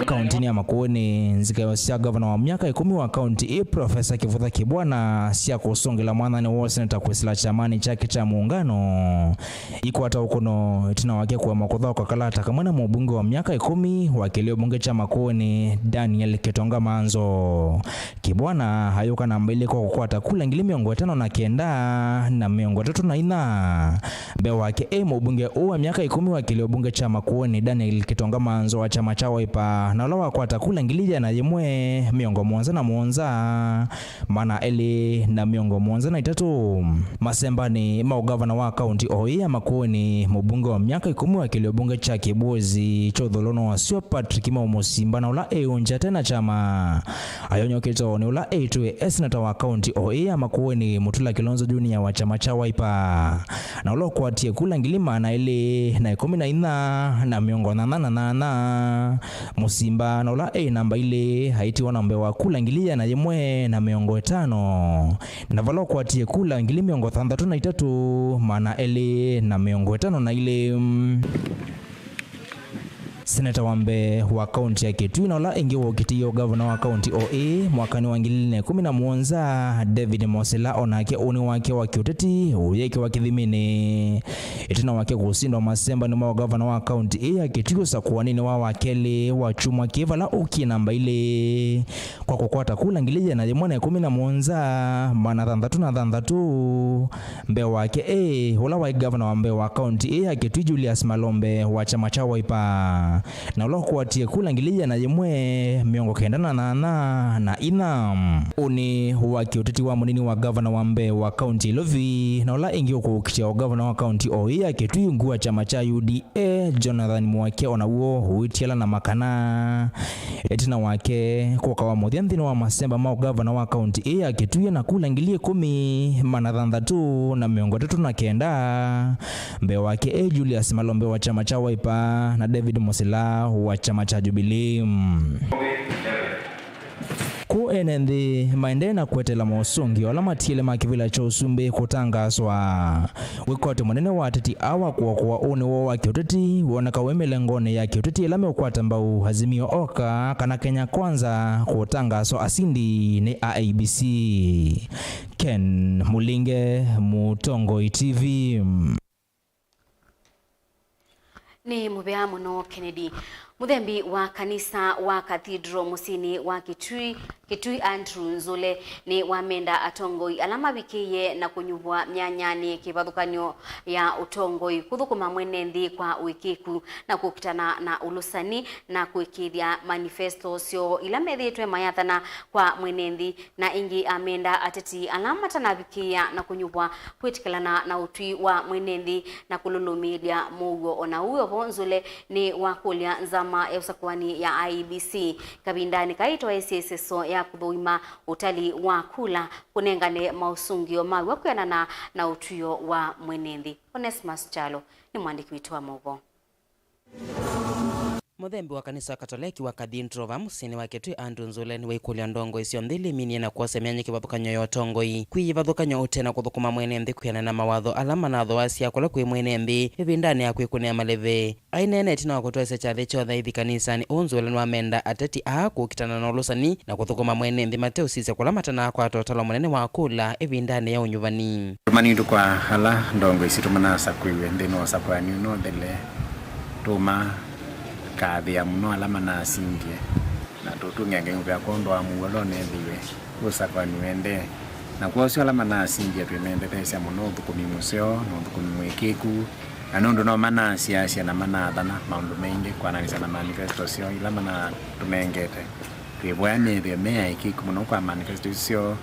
Kauntinĩ ya Makueni, nzikayo sya ngavana wa myaka ĩkũmi wa kaunti ĩĩ, Profesa Kĩvutha Kĩbwana, sya kũsũngĩla mwathanĩ wa ũseneta kwĩsĩla kyamanĩ kyake kya Muungano ikwata ũkũno ĩtina wake kũema kũthaũka kalata kamwe na mũmbunge wa myaka ĩkũmi wa kĩlĩo mbunge kya Makueni, Daniel Kĩtonga Manzo. Kĩbwana ayũka namba ilĩ kwa kũkwata kula ngili mĩongo ĩtano na kenda na mĩongo ĩtatũ na inya. Mbee wake e mũmbunge ũũ wa myaka ĩkũmi wa kĩlĩo mbunge kya Makueni, Daniel Kĩtonga Manzo wa kyama kya Wiper, na ũla wakwata kula ngili ĩana yĩmwe mĩongo mũonza na mũonza, maana elĩ na mĩongo mũonza na itatũ. Masembanĩ ma ũgavana wa kaunti o ĩĩ ya Makueni, mũmbunge wa myaka ĩkũmi wa kĩlĩo mbunge kya Kĩbwezi kya ũthũlũno wasyo, Patrick Mau Mũsimba, na ũla eũngya ate na kyama, ayonyoketwe nĩ ũla eĩtwe e seneta wa kaunti o ĩĩ ya Makueni, Mutula Kilonzo Junior wa kyama kya Wiper, na ũla ũkwatie kula ngili maana elĩ na ĩkũmi na inya na mĩongo nyanya na nyanya. Mũsimba, na ũla e namba ilĩ, aitiwa na mbee wa kula ngili ĩana yĩmwe na mĩongo ĩtano, na vala ũkwatie kula ngili mĩongo thanthatũ na itatũ, maana elĩ na mĩongo ĩtano na ilĩ. Seneta wa mbee wa kaunti ya Kitui na ũla ĩngĩ wokitĩie ũgavana wa kaunti o ĩĩ mwakanĩ wa ngili ilĩ na ĩkũmi na mũonza, David Mosela, o nake ũnĩ wake wa kĩũteti ũyĩkĩwa kĩthiminĩ ĩtina wake kũsindwa masembanĩ ma ũgavana wa kaunti ĩĩ ya Kitui ũsakũanĩnĩ wa wakelĩ wa kyumwa kĩĩ, vala ũkie namba ilĩ kwa kũkwata kula ngili ĩana yĩmwe na ĩkũmi na mũonza, maana thanthatũ na thanthatũ. Mbee wake e ũla waĩ gavana wa mbee wa kaunti ĩĩ ya Kitui, Julius Malombe wa kyama kya Wiper, na ũla ũkwatie kula ngili ĩana yĩmwe mĩongo kenda na nyanya na inya. Ũnĩ wa kĩũteti wa mũnini wa gavana wa mbee wa kaunti ya Ilovi na ũla ĩngĩ ũkũũkitĩa ũgavana wa kaunti o ĩĩ ya Kitui, ungu wa kyama kya U D A, Jonathan Muake, o naw'o ũitiala na makana. Ĩtina wake kũka wa mũthya nthĩnĩ wa masemba ma ũgavana wa kaunti ĩĩ ya Kitui na kula ngili ĩkũmi, maana thanthatũ na mĩongo ĩtatũ na kenda. Mbee wake e Julius Malombe wa kyama kya Wiper na David Mosela wa kyama kya Jubilee. Kũũ ene nthĩ maendee na kweteela mosũngĩo ala matiele ma kĩvĩla kya ũsumbĩ kũtangaaswa. Wĩkwatyo mũnene wa ateti aa wa kũokoa ũnĩ woo wa kĩũteti woneka wĩ mĩlengonĩ ya kĩũteti ĩla meũkwata mbau Azimio Oka kana Kenya Kwanza kũtangaaswa asindi nĩ I E B C. Ken Mũlinge, Mũtongoi T V. Nĩ mũvea mũno, Kennedy. Mũthembi wa kanisa wa Cathedral mũsyĩnĩ wa Kitui, Kitui Andrew Nzule, nĩ wamenda atongoi ala mavikĩie na kũnyuvwa myanyanĩ kĩvathũkany'o ya ũtongoi kũthũkũma mwene nthĩ kwa ũĩkĩĩku na kũkitana na ũlũsani na kũĩkĩĩthya manifesto syoo ila methĩĩtwe mayathana kwa mwene nthĩ. Na ĩngĩ amenda ateti ala matanavikĩĩa na kũnyuvwa kwĩtĩkĩlana na ũtwi wa mwene nthĩ na kũlũlũmĩĩlya mũuo. O na ũu o vo, Nzule nĩ wakũlya nzama ya ũsakũani ya I E B C kavindanĩ kaĩ ĩtwaĩsye ĩseso ya kũthũima ũtali wa kula kũnengane maũsũngĩo maw'a kwĩanana na ũtw'ĩo wa mwene nthĩ. Onesmus Kyalo nĩ mwandĩki witũ wa maũvoo. Mũthembi wa kanisa Katoleki wa Cathedral vaa mũsyĩnĩ wa Kitui, Andrew Nzule, nĩwaikũlya ndongoi syonthe iliminie na kwosa myanya kĩvathũkany'o ya ũtongoi, kwĩ ĩvathũkany'o ũte na kũthũkũma mwene nthĩ kwĩanana na mawatho ala manathoasya kũla kwĩ mwene nthĩ ĩvindanĩ ya kwĩkũnĩa maleve. Aineena ĩtina wa kũtwaĩsya kyathĩ kya ũthaithi kanisanĩ ũũ, Nzule nĩwamenda ateti aa kũkitana na ũlũsani na kũthũkũma mwene nthĩ mateũsisya kũla matanakwata ũtalo mũnene wa kũla ĩvindanĩ ya ũnyuvani. Tũmanitũ kwa ala ndongoi sitũ manasakũiwe nthĩnĩ wa ũsakũani ũno ũthele, tũmakathĩa mũno ala manasindie, na tũtũngĩa Ngai mũvea kwondũ wa mũuo ũla ũnethĩiwe ũsakũani ũendee. Na kwosyo ala manasindie twĩmendetheesya mũno ũthũkũmi mũseo na ũthũkũmi mũĩkĩĩku, na nũndũ no manasiasya na manathana maũndũ maingĩ kwananĩsya na manifesto syoo ila manatũnengete. Twĩvoya methĩwe me aĩkĩĩku mũno kwa manifesto isu syoo,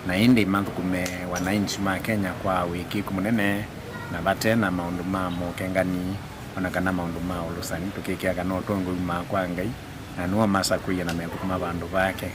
na ĩndĩ mathũkũme wananchi ma Kenya kwa wĩkĩĩku mũnene na vate na maũndũ ma mokengani, Na kana maũndũ ma ũlũsani, tũkĩkĩa kana ũtongoi umaa kwa Ngai, na nĩwe ũmasakũie na mekũthũkũma vandũ vake.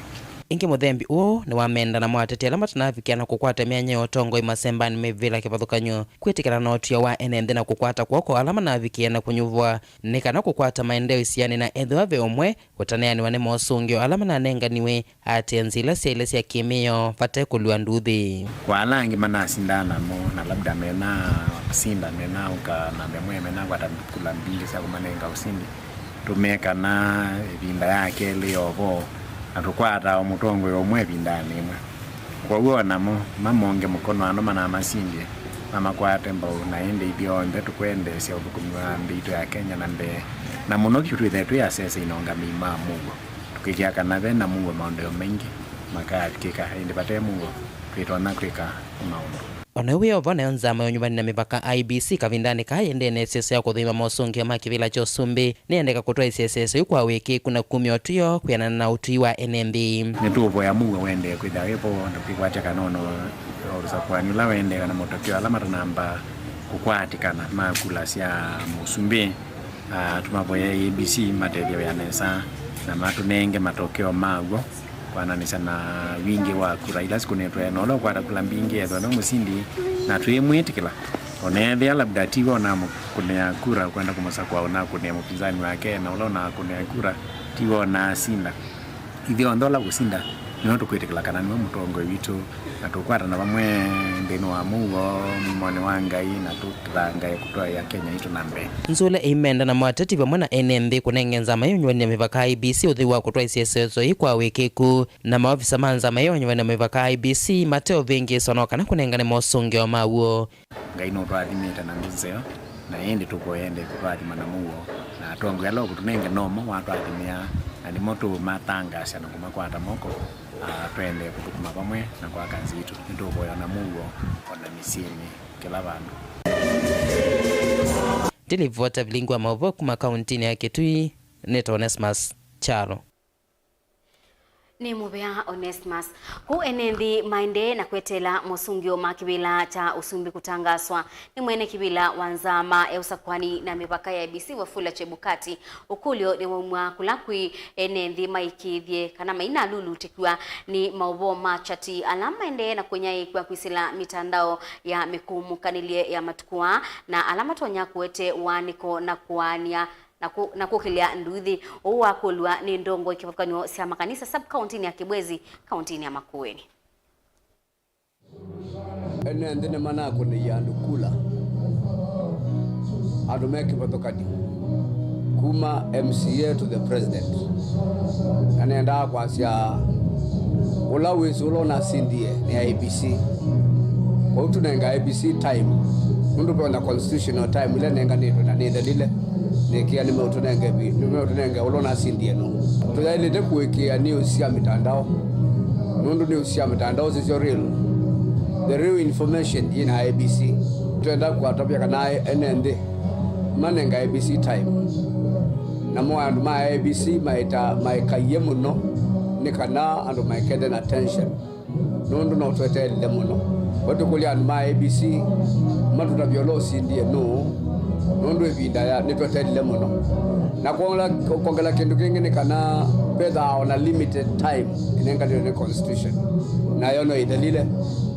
Ĩngĩ mũthembi ũũ nĩwamenda namo ateti ala matanavikĩa na kũkwata myanya ya ũtongoi masembanĩ mevĩla kĩvathũkany'o, kwĩtĩkĩlana na ũtw'ĩo wa ene nthĩ na kũkwata kw'oko ala manavikĩĩa na kũnyuvwa, nĩ kana kũkwata maendeeo isianĩ na ethĩwa ve ũmwe ũtaneanĩwa nĩ mosũngĩo ala mananenganiwe atĩ nzĩa ila syaĩle sya kĩmĩao vate kũlua nduthi. Kwa ala angĩ manasindaa namo, na labda menasinda, menaũka na mbee mwe, menakwata kula mbingĩ sya kũmanenga ũsindi, tũmekana ĩvinda ya kelĩ yovo, na tũkwataa o mũtongoi ũmwe ĩvindanĩ ĩmwe. Kwoou o namo mamonge mũkono andũ manamasindie, mamakwate mbau, na ĩndĩ ithyonthe tũkwendeesya ũthũkũmi wa nthĩ itũ ya Kenya na mbee, na mũno vyũ twĩthĩe twĩ asese na aũngamĩi ma mũuo, tũkĩkĩa kana ve na mũuo maũndũ maingĩ makavikĩka, ĩndĩ vate mũuo twĩtonya kwĩka maũndũ. O na wĩ o vo, nayo nzama ya ũnyuvani na mĩvaka I E B C kavindanĩ kaa yĩendee na ĩseso ya kũthũima mosũngĩo ma kĩvĩla kya ũsumbĩ nĩyendeka kũtwaĩsya ĩseso yĩu kwa wĩkĩĩku na kumya ũtw'ĩo kwĩanana na ũtwi wa ene nthĩ. Nĩtũũvoya mũuo ũendee kwĩthĩwa wĩ vo na kwĩkwatya kana o na ũsakũani ũla ũendee kana matokeo ala matanamba kũkwatĩkana ma kula sya mũsumbĩ. Ah, tũmavoye I E B C matethye wĩa nesa na matũnenge matokeo maw'o kwananĩsya na wingĩ wa kura ila sikũnĩtwe, na ũla ũkwata kula mbingĩ ethwa nĩ mũsindi, na twĩmwĩtĩkĩla. O na ethĩa labda tiwe ũnamũkũnĩa kura, ũkwenda kũmũsakũa ũnakũnĩe mũpinzani wake, na ũla ũnakũnĩa kura tiwe ũnasinda. Ithyonthe ũla ũkũsinda nĩwe tũkwĩtĩkĩla kana nĩwe mũtongoi witũ, na tũkwatana vamwe nthĩnĩ wa mũuo, mũmonĩ wa Ngai, na tũthangae kũtwaĩa Kenya yitũ na mbee. Nzũle ĩimenda namo ateti vamwe na ene nthĩ kũnenge nzama ya ũnyuvani na mĩvaka I E B C ũtheu wa kũtwaĩsya ĩseso yĩu kwa wĩkĩĩku, na maovisa ma nzama ya ũnyuvani na mĩvaka I E B C mate ũvĩngĩĩswa no kana kũnengane mosũngĩo maw'o. Ngai nũtũathimĩte na nthĩ nzeo, na ĩndĩ tũvoye ende kũtũathima na mũuo, na atongoi ala ũkũtũnenge nomo watũathimĩa, na nĩmo tũũmatangaasya na kũmakwata moko, ah, tũendee kũthũkũma vamwe na kwaka nthĩ itũ. Nĩtũũvoya na mũuo o na mĩsyĩnĩ kĩla vandũ. Ndilivota vilingi wa maũvoo kuma kauntinĩ ya Kitui, nĩtawa Onesmus Kyalo. Nĩ mũvea Onesmus. Kũu ene nthĩ maendee na kweteela mosũngĩo ma kĩvĩla kya ũsumbĩ kũtangaswa nĩ mwene kĩvĩla wa nzama ya ũsakũani na mĩvaka ya I E B C Wafula Chebukati. Ũkũlyo nĩwaumw'a kũla kwĩ ene nthĩ maĩkĩĩthye kana mainalulutĩkw'a nĩ maũvoo ma chati ala maendee na kũnyaĩĩkw'a kwĩsĩla mitandao ya mĩkũũmũkanĩlye ya matukũ aa, na ala matonya kũete ũaanĩko na kũaany'a na kũ-, na kũkĩlya nduthi. Ũu wakũlw'a nĩ ndongoi kĩvathũkany'o sya makanisa sub-kauntinĩ ya Kibwezi, kauntinĩ ya Makueni. Ene nthĩ nĩmanakũnĩie andũ kula, andũ me kĩvathũkany'o, kuma M C A to the president. Na nendaa kwasya, ũla wĩsĩ ũla ũnasindie nĩ I E B C. Kwoou tũnenga I E B C time, nũndũ ve ona constitutional time ĩla ĩnenganĩtwe na nĩthelile. Nĩkĩa nĩmeũtũnenge vi-, nĩmeũtũnenge ũla ũnasindie nũũ. Tũyaĩlĩte kũĩkĩĩa news sya mitandao, nũndũ news sya mitandao sisyo real. The real information yĩ na I E B C. Twenda kũatavya kana ene nthĩ manenga I E B C time. Namo andũ ma I E B C maĩta-, maĩkaie mũno nĩ kana andũ maikethe na tension. Nũndũ no tweteelile mũno. Vo tũkũlya andũ ma I E B C matũtavye ũla ũsindie nũũ, nũndũ ĩvinda ya, nĩtweteelile mũno. Na kwongela, kwongela kĩndũ kĩngĩ nĩ kana vethaa ona limited time ĩnenganĩtwe nĩ constitution, nayo no ĩthelile.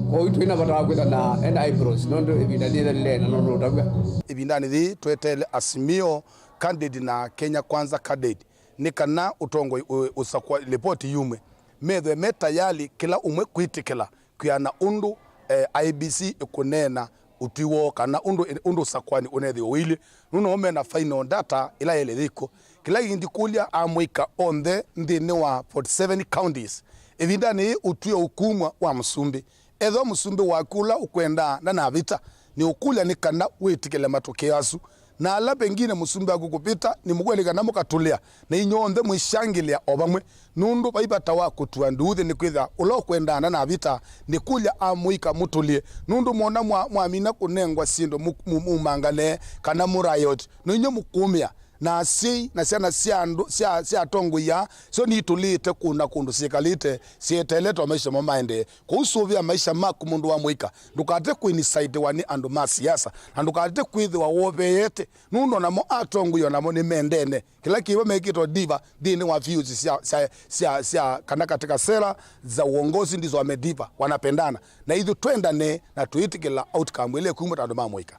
Kwoou twĩ na vata wa kwĩtha na enda eyebrows, nũndũ ĩvinda nĩthelile na nũndũ ũtavw'a. Ĩvindanĩ yĩĩ tweteele Azimio candidate na Kenya Kwanza candidate nĩ kana ũtongoi ũ-, ũsakũa lipoti yumwe. Methwe me tayali kĩla ũmwe kwĩtĩkĩla kwĩana ũndũ, eh, I E B C ĩkũneena ũtwi woo kana ũndũ, ũndũ ũsakũani ũnethĩwe ũilyĩ. Nũndũ namo mena final data ĩla yaĩle yĩkw'o. Kĩla kĩngĩ ndikũlya amũika onthe nthĩnĩ wa forty seven counties. Ĩvindanĩ yĩĩ ũtw'ĩo ũkumw'a wa mũsumbĩ. Ethĩwa mũsumbĩ waku ũla ũkwendaa ndanavĩta, nĩũkũlya nĩ kana wĩtĩkĩle matokeo asu. Na ala pengine mũsumbĩ waku kũvĩta, nĩmũkwelĩ kana mũkatũlĩa, na inyw'onthe mwĩsyangĩlĩa o vamwe. Nũndũ vai vata wa kũtua nduuthĩ nĩkwĩthĩwa ũla ũkwendaa ndanavĩta, nĩkũlya amũika mũtũlĩe. Nũndũ mwona mwa-, mwamina kũnengwa syĩndũ mu-, mu-, mumangane kana mũ riot, no inyw'ĩ mũkũmĩa. Na asyai na syana sya andũ, sya, sya atongoi aa, syo nitũlĩte kũndũ na kũndũ syĩkalĩte, syeteelete o maisha moo maendee. Kwoou sũvĩa maisha maku, mũndũ wa mũika. Ndũkate kũinisaidiwa nĩ andũ ma siasa, na ndũkate kwĩthĩwa woveete, nũndũ o namo atongoi o namo nĩmendene. Kĩla kĩvo mekĩtwe diva nthĩnĩ wa views sya, sya, sya, sya, kana katika sera za uongozi ndizo wamediva, wanapendana. Na ithyĩ twendane na twĩtĩkĩla outcome ĩla ĩkumĩte andũ ma mũika.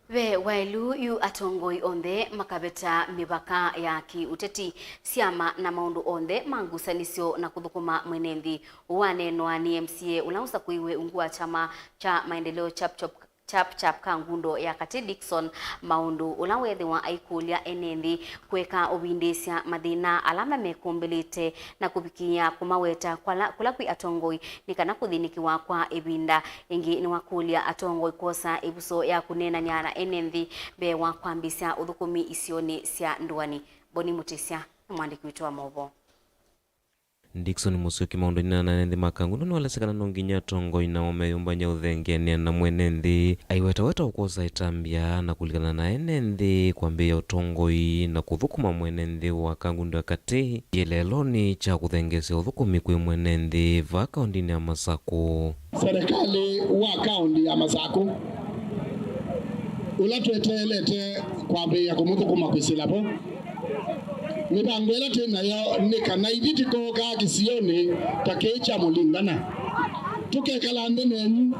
Ve waĩlu yu atongoi onthe makaveta mĩvaka ya kĩ-ũteti, syama na maũndũ onthe ma ngusanĩsyo na kũthũkũma mwene nthĩ. Ũũ waneenwa nĩ M C A ũla ũsakũiwe ungu wa kyama kya Maendeleo Chap Chop Chap Chap Kangundo ya Katĩ, Dickson Maũndũ, ũla weethĩwa aikũlya ene nthĩ kũeka ũvindĩĩsya mathĩna ala mamekũmbĩlĩte na kũvikĩĩa kũmaweta kwala, kũla kwĩ atongoi nĩ kana kũthĩnĩkĩwa kwa ĩvinda. Ĩngĩ nĩwakũlya atongoi kwosa ĩvuso ya kũneenany'a na ene nthĩ mbee wa kwambĩĩsya ũthũkũmi isionĩ sya ndũanĩ. Boni Mũtĩsya nĩ mwandĩki witũ wa maũvoo. Dickson Mũsyoki maũndũnĩ na ene nthĩ ma Kangundo nĩwelesya kana no nginya atongoi nao meyũmbany'a ũthengeanĩa na mwene nthĩ. Aiwetaweta ũkwosa ĩtambya na kũlikana na ene nthĩ kwambĩĩa ũtongoi na kũthũkũma mwene nthĩ wa Kangundo ya Katĩ kĩeleelonĩ kya kũthengeesya ũthũkũmi kwĩ mwene nthĩ vaa kaũndĩnĩ ya Masakũ. Serikali wa kaũndĩ ya Masakũ ũla tweteelete kwambĩĩa kũmũthũkũma kwĩsĩla vo. Mĩvango ĩla twĩ nayo nĩ kana ithyĩ tũkookaa kĩsionĩ ta kĩĩ kya Mũlingana, tũkekala nthĩ nenyu,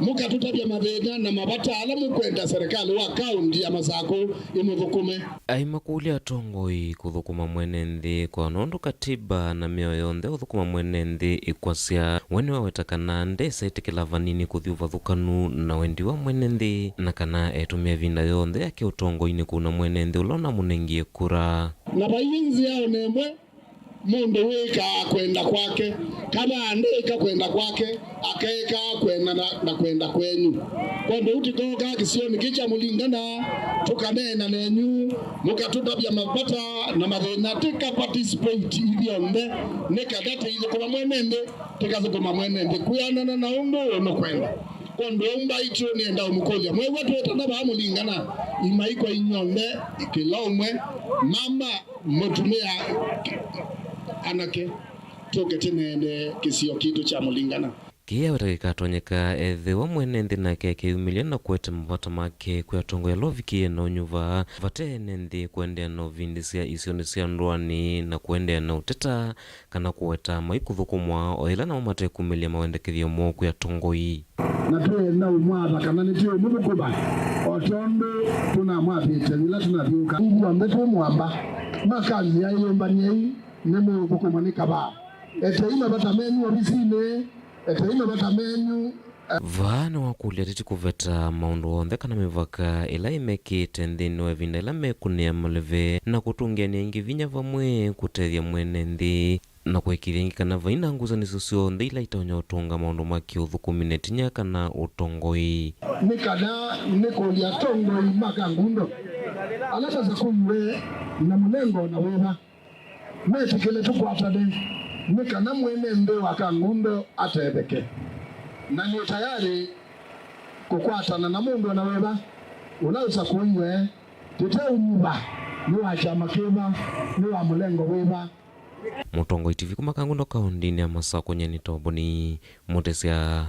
mũkatũtavya mathĩna na mavata ala mũkwenda serikali wa kaũndĩ ya Masakũ ĩmũthũkũme. Aimakũlya atongoi kũthũkũma mwene nthĩ kwa nũndũ katiba na mĩao yonthe ũthũkũma mwene nthĩ ĩkwasya. We nĩwaweta kana ndesa ĩtĩkĩla vanini kũthi ũvathũkanu na wendi wa mwene nthĩ, na kana etũmĩa ĩvinda yonthe yake ũtongoinĩ kũuna mwene nthĩ ũla ũnamũnengie kura. Na vai nzĩa o na ĩmwe mũndũ wĩkaa kwenda kwake, kana andĩka kwenda kwake, akekaa kwenda na, na kwenda kwenyu. Kwondũ ũu tũkookaa kĩsionĩ kĩ kya Mũlingana, tũkaneena nenyu, mũkatũtavya mavata na mathĩna, tũka participate ithyonthe, nĩ kana tũithũkũma mwene nthĩ, tũkathũkũma mwene nthĩ kwĩanana na ũndũ ũnũkwenda. Kwondũ ũu mbaitũ nĩenda ũmũkũlya, mwew'a twĩtana vaa Mũlingana, imai kwa inyw'onthe, kĩla ũmwe, mama, mũtumĩa, anake, tũke tũneene kĩsio kitũ kya Mũlingana. Kĩĩ aweta kĩkatonyeka ethĩwa mwene nthĩ nake akeyumĩlya na kũete mavata make kwĩ atongoi ala ũvikĩĩe na ũnyuva. Vate ene nthĩ kũendeea na ũvindĩsya isionĩ sya ndũanĩ na kũendeea na ũteta kana kũweta maikũthũkũmwa o yĩla namo matekumĩlya mawendekethyo moo kwĩ atongoi. Na twĩenda ũmwatha kana nĩtwĩũmũthũkũma o tondũ tũnamwathĩte yĩla tũnathyũũka. Ithyonthe twĩ mũamba, makanzĩa ĩyũmbany'ei, nĩmũũthũkũmwa nĩ kavaa. Etei mavata menyu ovisinĩ, etei mavata menyu. Vaa nĩwakũlya ateti kũveta maũndũ onthe kana mĩvaka ĩla ĩmekĩĩte nthĩnĩ wa ĩvinda ĩla mekũnĩa maleve na kũtũngĩanĩa ĩngĩ vinya vamwe kũtethya mwene nthĩ na kũĩkĩĩthya ĩngĩ kana vai na ngusanĩsyo syonthe ila itonya ũtũnga maũndũ ma kĩũthũkũmi na ĩtinya kana ũtongoi. Nĩ kana nĩkũlya atongoi ma Kangundo ala masakũiwe na mũnengo na wĩva, metĩkĩle tũkwatane nĩ kana mwene nthĩ wa Kangundo atetheke. Na nĩ tayarĩ kũkwatana na mũndũ o na wĩva ũla ũsakũiwe, tũteũnyuva nĩ wa kyama kĩva, nĩ wa mũlengo wĩva. Mũtongoi T V kuma Kangundo kaũndĩnĩ ya Masakũ, nyie nĩ Toboni Mũtĩsya.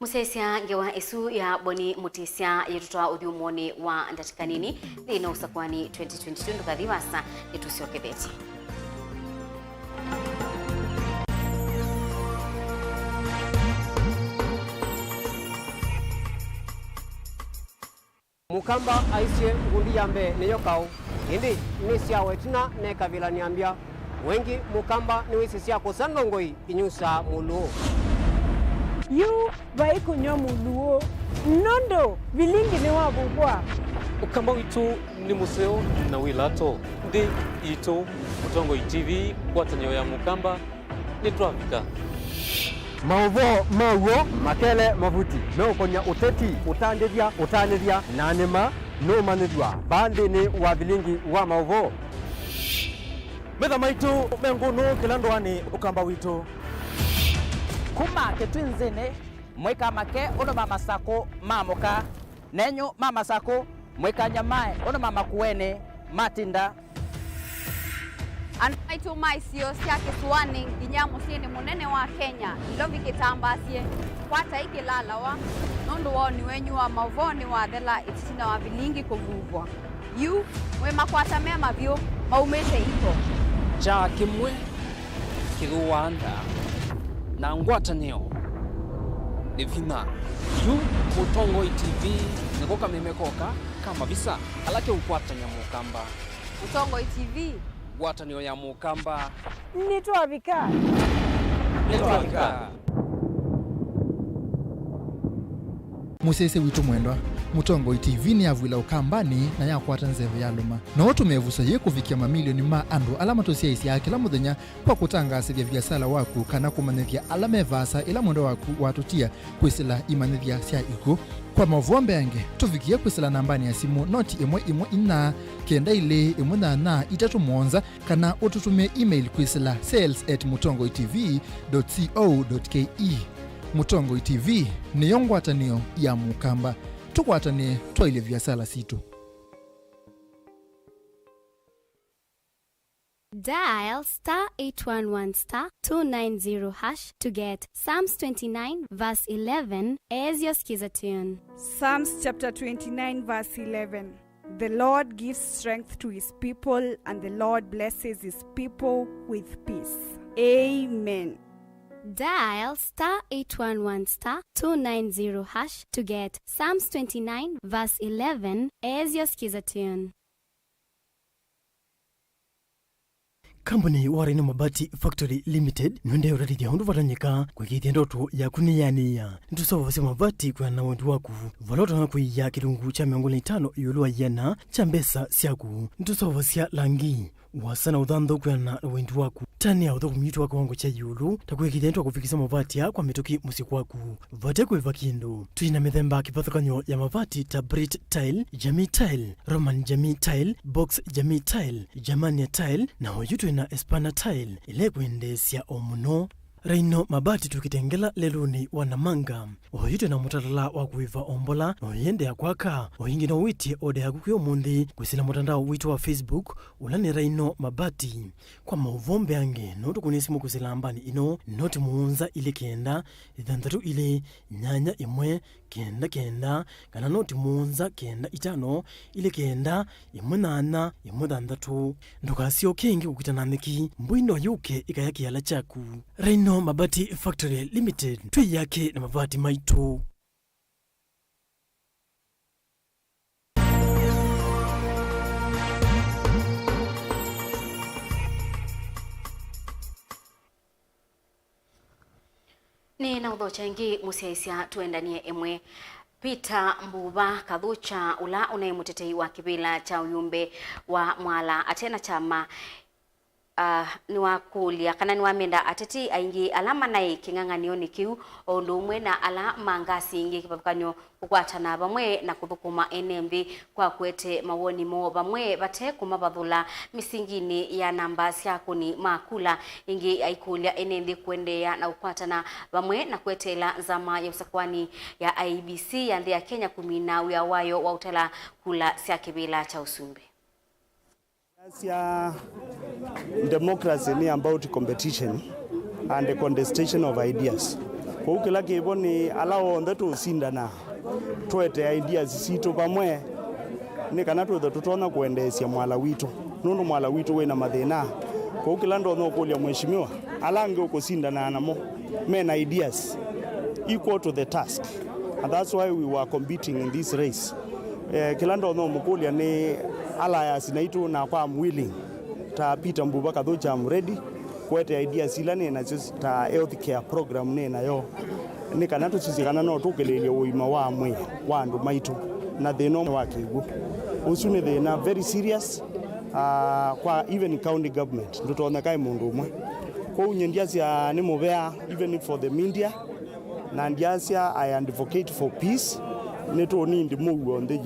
Mũsyaĩĩsya ngewa ĩsu ya Boni Mũtĩsya yĩtũtwaa ũthyũmũonĩ wa ndatĩka nini nthĩnĩ wa ũsakũani twenty twenty-two. Ndũkathi vaasa, nĩtũsyokethetye. Mũkamba aisye, ngundi ya mbee nĩyo kaũ, ĩndĩ nĩsyawa ĩtina nekavĩlanĩa mbya. Wengĩ Mũkamba nĩwĩsĩ sya kũsa ndongoi inyusaa mũlũũ. Yu vai kũnyw'a mũlũũ, nũndũ vilingi nĩwavuvwa. Ũkamba witũ nĩ mũseo na wĩ lato. Nthĩ itũ, Mũtongoi T V, ngwatanĩo ya Mũkamba, nĩtwavika. Maũvoo ma w'o makele mavuti meũkony'a ũteti, ũtandĩthya, ũtanĩthya, na nĩma nũũmanyĩthw'a vaa nthĩnĩ wa vilingi wa maũvoo. Metha maitũ me ngũnũ kĩla ndũanĩ, Ũkamba witũ. Kuma Kĩtwinzĩnĩ Mũikamake ũndũ ma masakũ ma mũka, nenyu ma masakũ mũikanyamae ũndũ ma makueni matinda. Andũ maitũ ma isio sya kĩsũanĩ nginya mũsyĩnĩ mũnene wa Kenya, Nairobi kĩtambaasye, kwatai kĩlalawa, nũndũ woni wenyu wa maũvoo nĩwathela ĩtina wa vilingi kũvuvwa. Yu mwĩ makwata me mavyũ maumĩte iko. Kyaa kĩmwe kĩthũaa nda, na ngwatanĩo nĩ vinya. Yu Mũtongoi T V nĩko kameme koka ka mavisa ala keũkwatany'a Mũkamba. Mũtongoi T V. Ngwatanĩo ya Mũkamba. Nĩtwavika. Nĩtwavika. Mũsyaĩĩsya witũ mwendwa, Mũtongoi T V nĩyavw'ĩla Ũkambanĩ na yakwata nzeve yalũma. No ũtũme ĩvuso yĩĩ kũvikĩa mamilioni ma andũ ala matũsyaĩĩsyaa kĩla mũthenya kwa kũtangaasĩthya viasala waku kana kũmanyĩthya ala me vaasa ĩla mwendwa waku watũtia kwĩsĩla imanyĩthya sya ikw'ũ. Kwa maũvoo mbeange, tũvikĩe kwĩsĩla nambanĩ ya simũ noti ĩmwe ĩmwe inya kenda ilĩ ĩmwe nyanya itatũ mũonza, kana ũtũtũmĩe email kwĩsĩla sales at mũtongoi T V dot co dot K E. Mũtongoi T V nĩyo ngwatanĩo ya Mũkamba. Tũkwatanĩe twaĩlye viasala sitũ. Dial star eight one one star two nine zero hash to get Psalms twenty-nine verse eleven as your skiza tune. Psalms chapter twenty-nine, verse eleven. The Lord gives strength to his people, and the Lord blesses his people with peace. Amen. Dial star eight one one star two nine zero hash to get Psalms twenty-nine verse eleven as your skiza tune. Kambuni wa Rhino Mabati Factory Limited nĩũendee ũtatĩthya ũndũ vatanyĩka kũĩkĩĩthya ndoto yaku nĩyanĩĩa. Nĩtũseũvasya mavati kwĩana na wendi waku. Vala ũtonya kũia kĩlungu kya mĩongo ĩlĩ na itano ĩũlũ wa ĩana kya mbesa syaku. Nĩtũseũvasya langi, ũasa na ũthanthau kwĩana na wendi waku. Tanĩa ũthũkũmi witũ wa kĩwango kya ĩũlũ, ta kũĩkĩĩthya nĩtwakũvikĩsya mavati aa kwa mĩtũkĩ mũsyĩ kwaku. Vate kũĩva kĩndũ. Twĩ na mĩthemba kĩvathũkany'o ya mavati ta Brit Tile, Jamii Tile, Roman Jamii Tile, Box Jamii Tile, Germania Tile, na oyu twĩ na Espana Tile, ĩla ĩkwendeesya o mũno. Rhino Mabati tũkĩtengela lelũnĩ wa Namanga. Oyu twĩ na mũtalatala wa kũĩva o mbola, na ũyĩendeea kwaka. O ĩngĩ no wĩtye oda yaku kwĩ ũmũnthĩ kwĩsĩla mũtandao witũ wa Facebook, ũla nĩ Rhino Mabati. Kwa maũvoo mbeange, no tũkũnĩe simũ kwĩsĩla nambanĩ ĩno, noti mũonza ilĩ kenda, ĩthanthatũ ilĩ, nyanya ĩmwe, kenda kenda, kana noti mũonza kenda itano, ilĩ kenda, ĩmwe nyanya, ĩmwe thanthatũ. Ndũkasyoke ĩngĩ kũkita na nthĩki, mbũi no yũke ĩkaya kĩala kyaku. Rhino Mabati Factory Limited, twĩ yake na mavati maitũ. Nĩ na ũthokya ĩngĩ mũsyaĩĩsya tũendanie ĩmwe. Peter Mbuva Kathũkya, ũla ũnaĩ mũtetei wa kĩvĩla kya ũyumbe wa Mwala ate na kyama, ah, nĩwakũlya kana nĩwamenda ateti aingĩ ala manaĩ kĩng'ang'anĩonĩ kĩu, o ũndũ ũmwe na ala ma ngasi ingĩ kĩvathũkany'o, kũkwatana vamwe na kũthũkũma ene nthĩ kwa kũete mawoni moo vamwe vate kũmavathũla mĩsinginĩ ya namba sya akũni ma kula. Ĩngĩ aikũlya ene nthĩ kũendeea na kũkwatana vamwe na kweteela nzama ya ũsakũani ya I E B C ya nthĩ ya Kenya kũmina wĩa wayo wa ũtala kula sya kĩvĩla kya ũsumbĩ. Sya democracy nĩ about competition and the contestation of ideas. Kwoou kĩla kĩvo nĩ ala onthe tũũsindana, tũete ideas sitũ vamwe, nĩ kana twĩthwe tũtonya kũendeesya Mwala witũ, nũndũ Mwala witũ wĩ na mathĩna. Kwoou kĩla ndonya ũkũlya Mheshimiwa, ala angĩ ũkũsindana namo me na ideas equal to the task, and that's why we were competing in this race. Eh, kĩla ndonya ũmũkũlya nĩ alliance naitũ, nakwa I'm willing. Ta Peter Mbuva Kathũkya, I'm ready kũete ideas ila nĩ nasyo, ta health care program nĩ nayo, nĩ kana tũsisye kana no tũkĩlĩĩlye ũima wa mwĩĩ wa andũ maitũ na thĩna ũmwe wa kĩw'ũ. Ũsu nĩ thĩna very serious, ah, kwa even county government, ndũtonyeka ĩ mũndũ ũmwe. Kwoou nyie ndyasya nĩ mũvea even for the media, na ndyasya I advocate for peace, nĩtũnindi mũuo nthĩ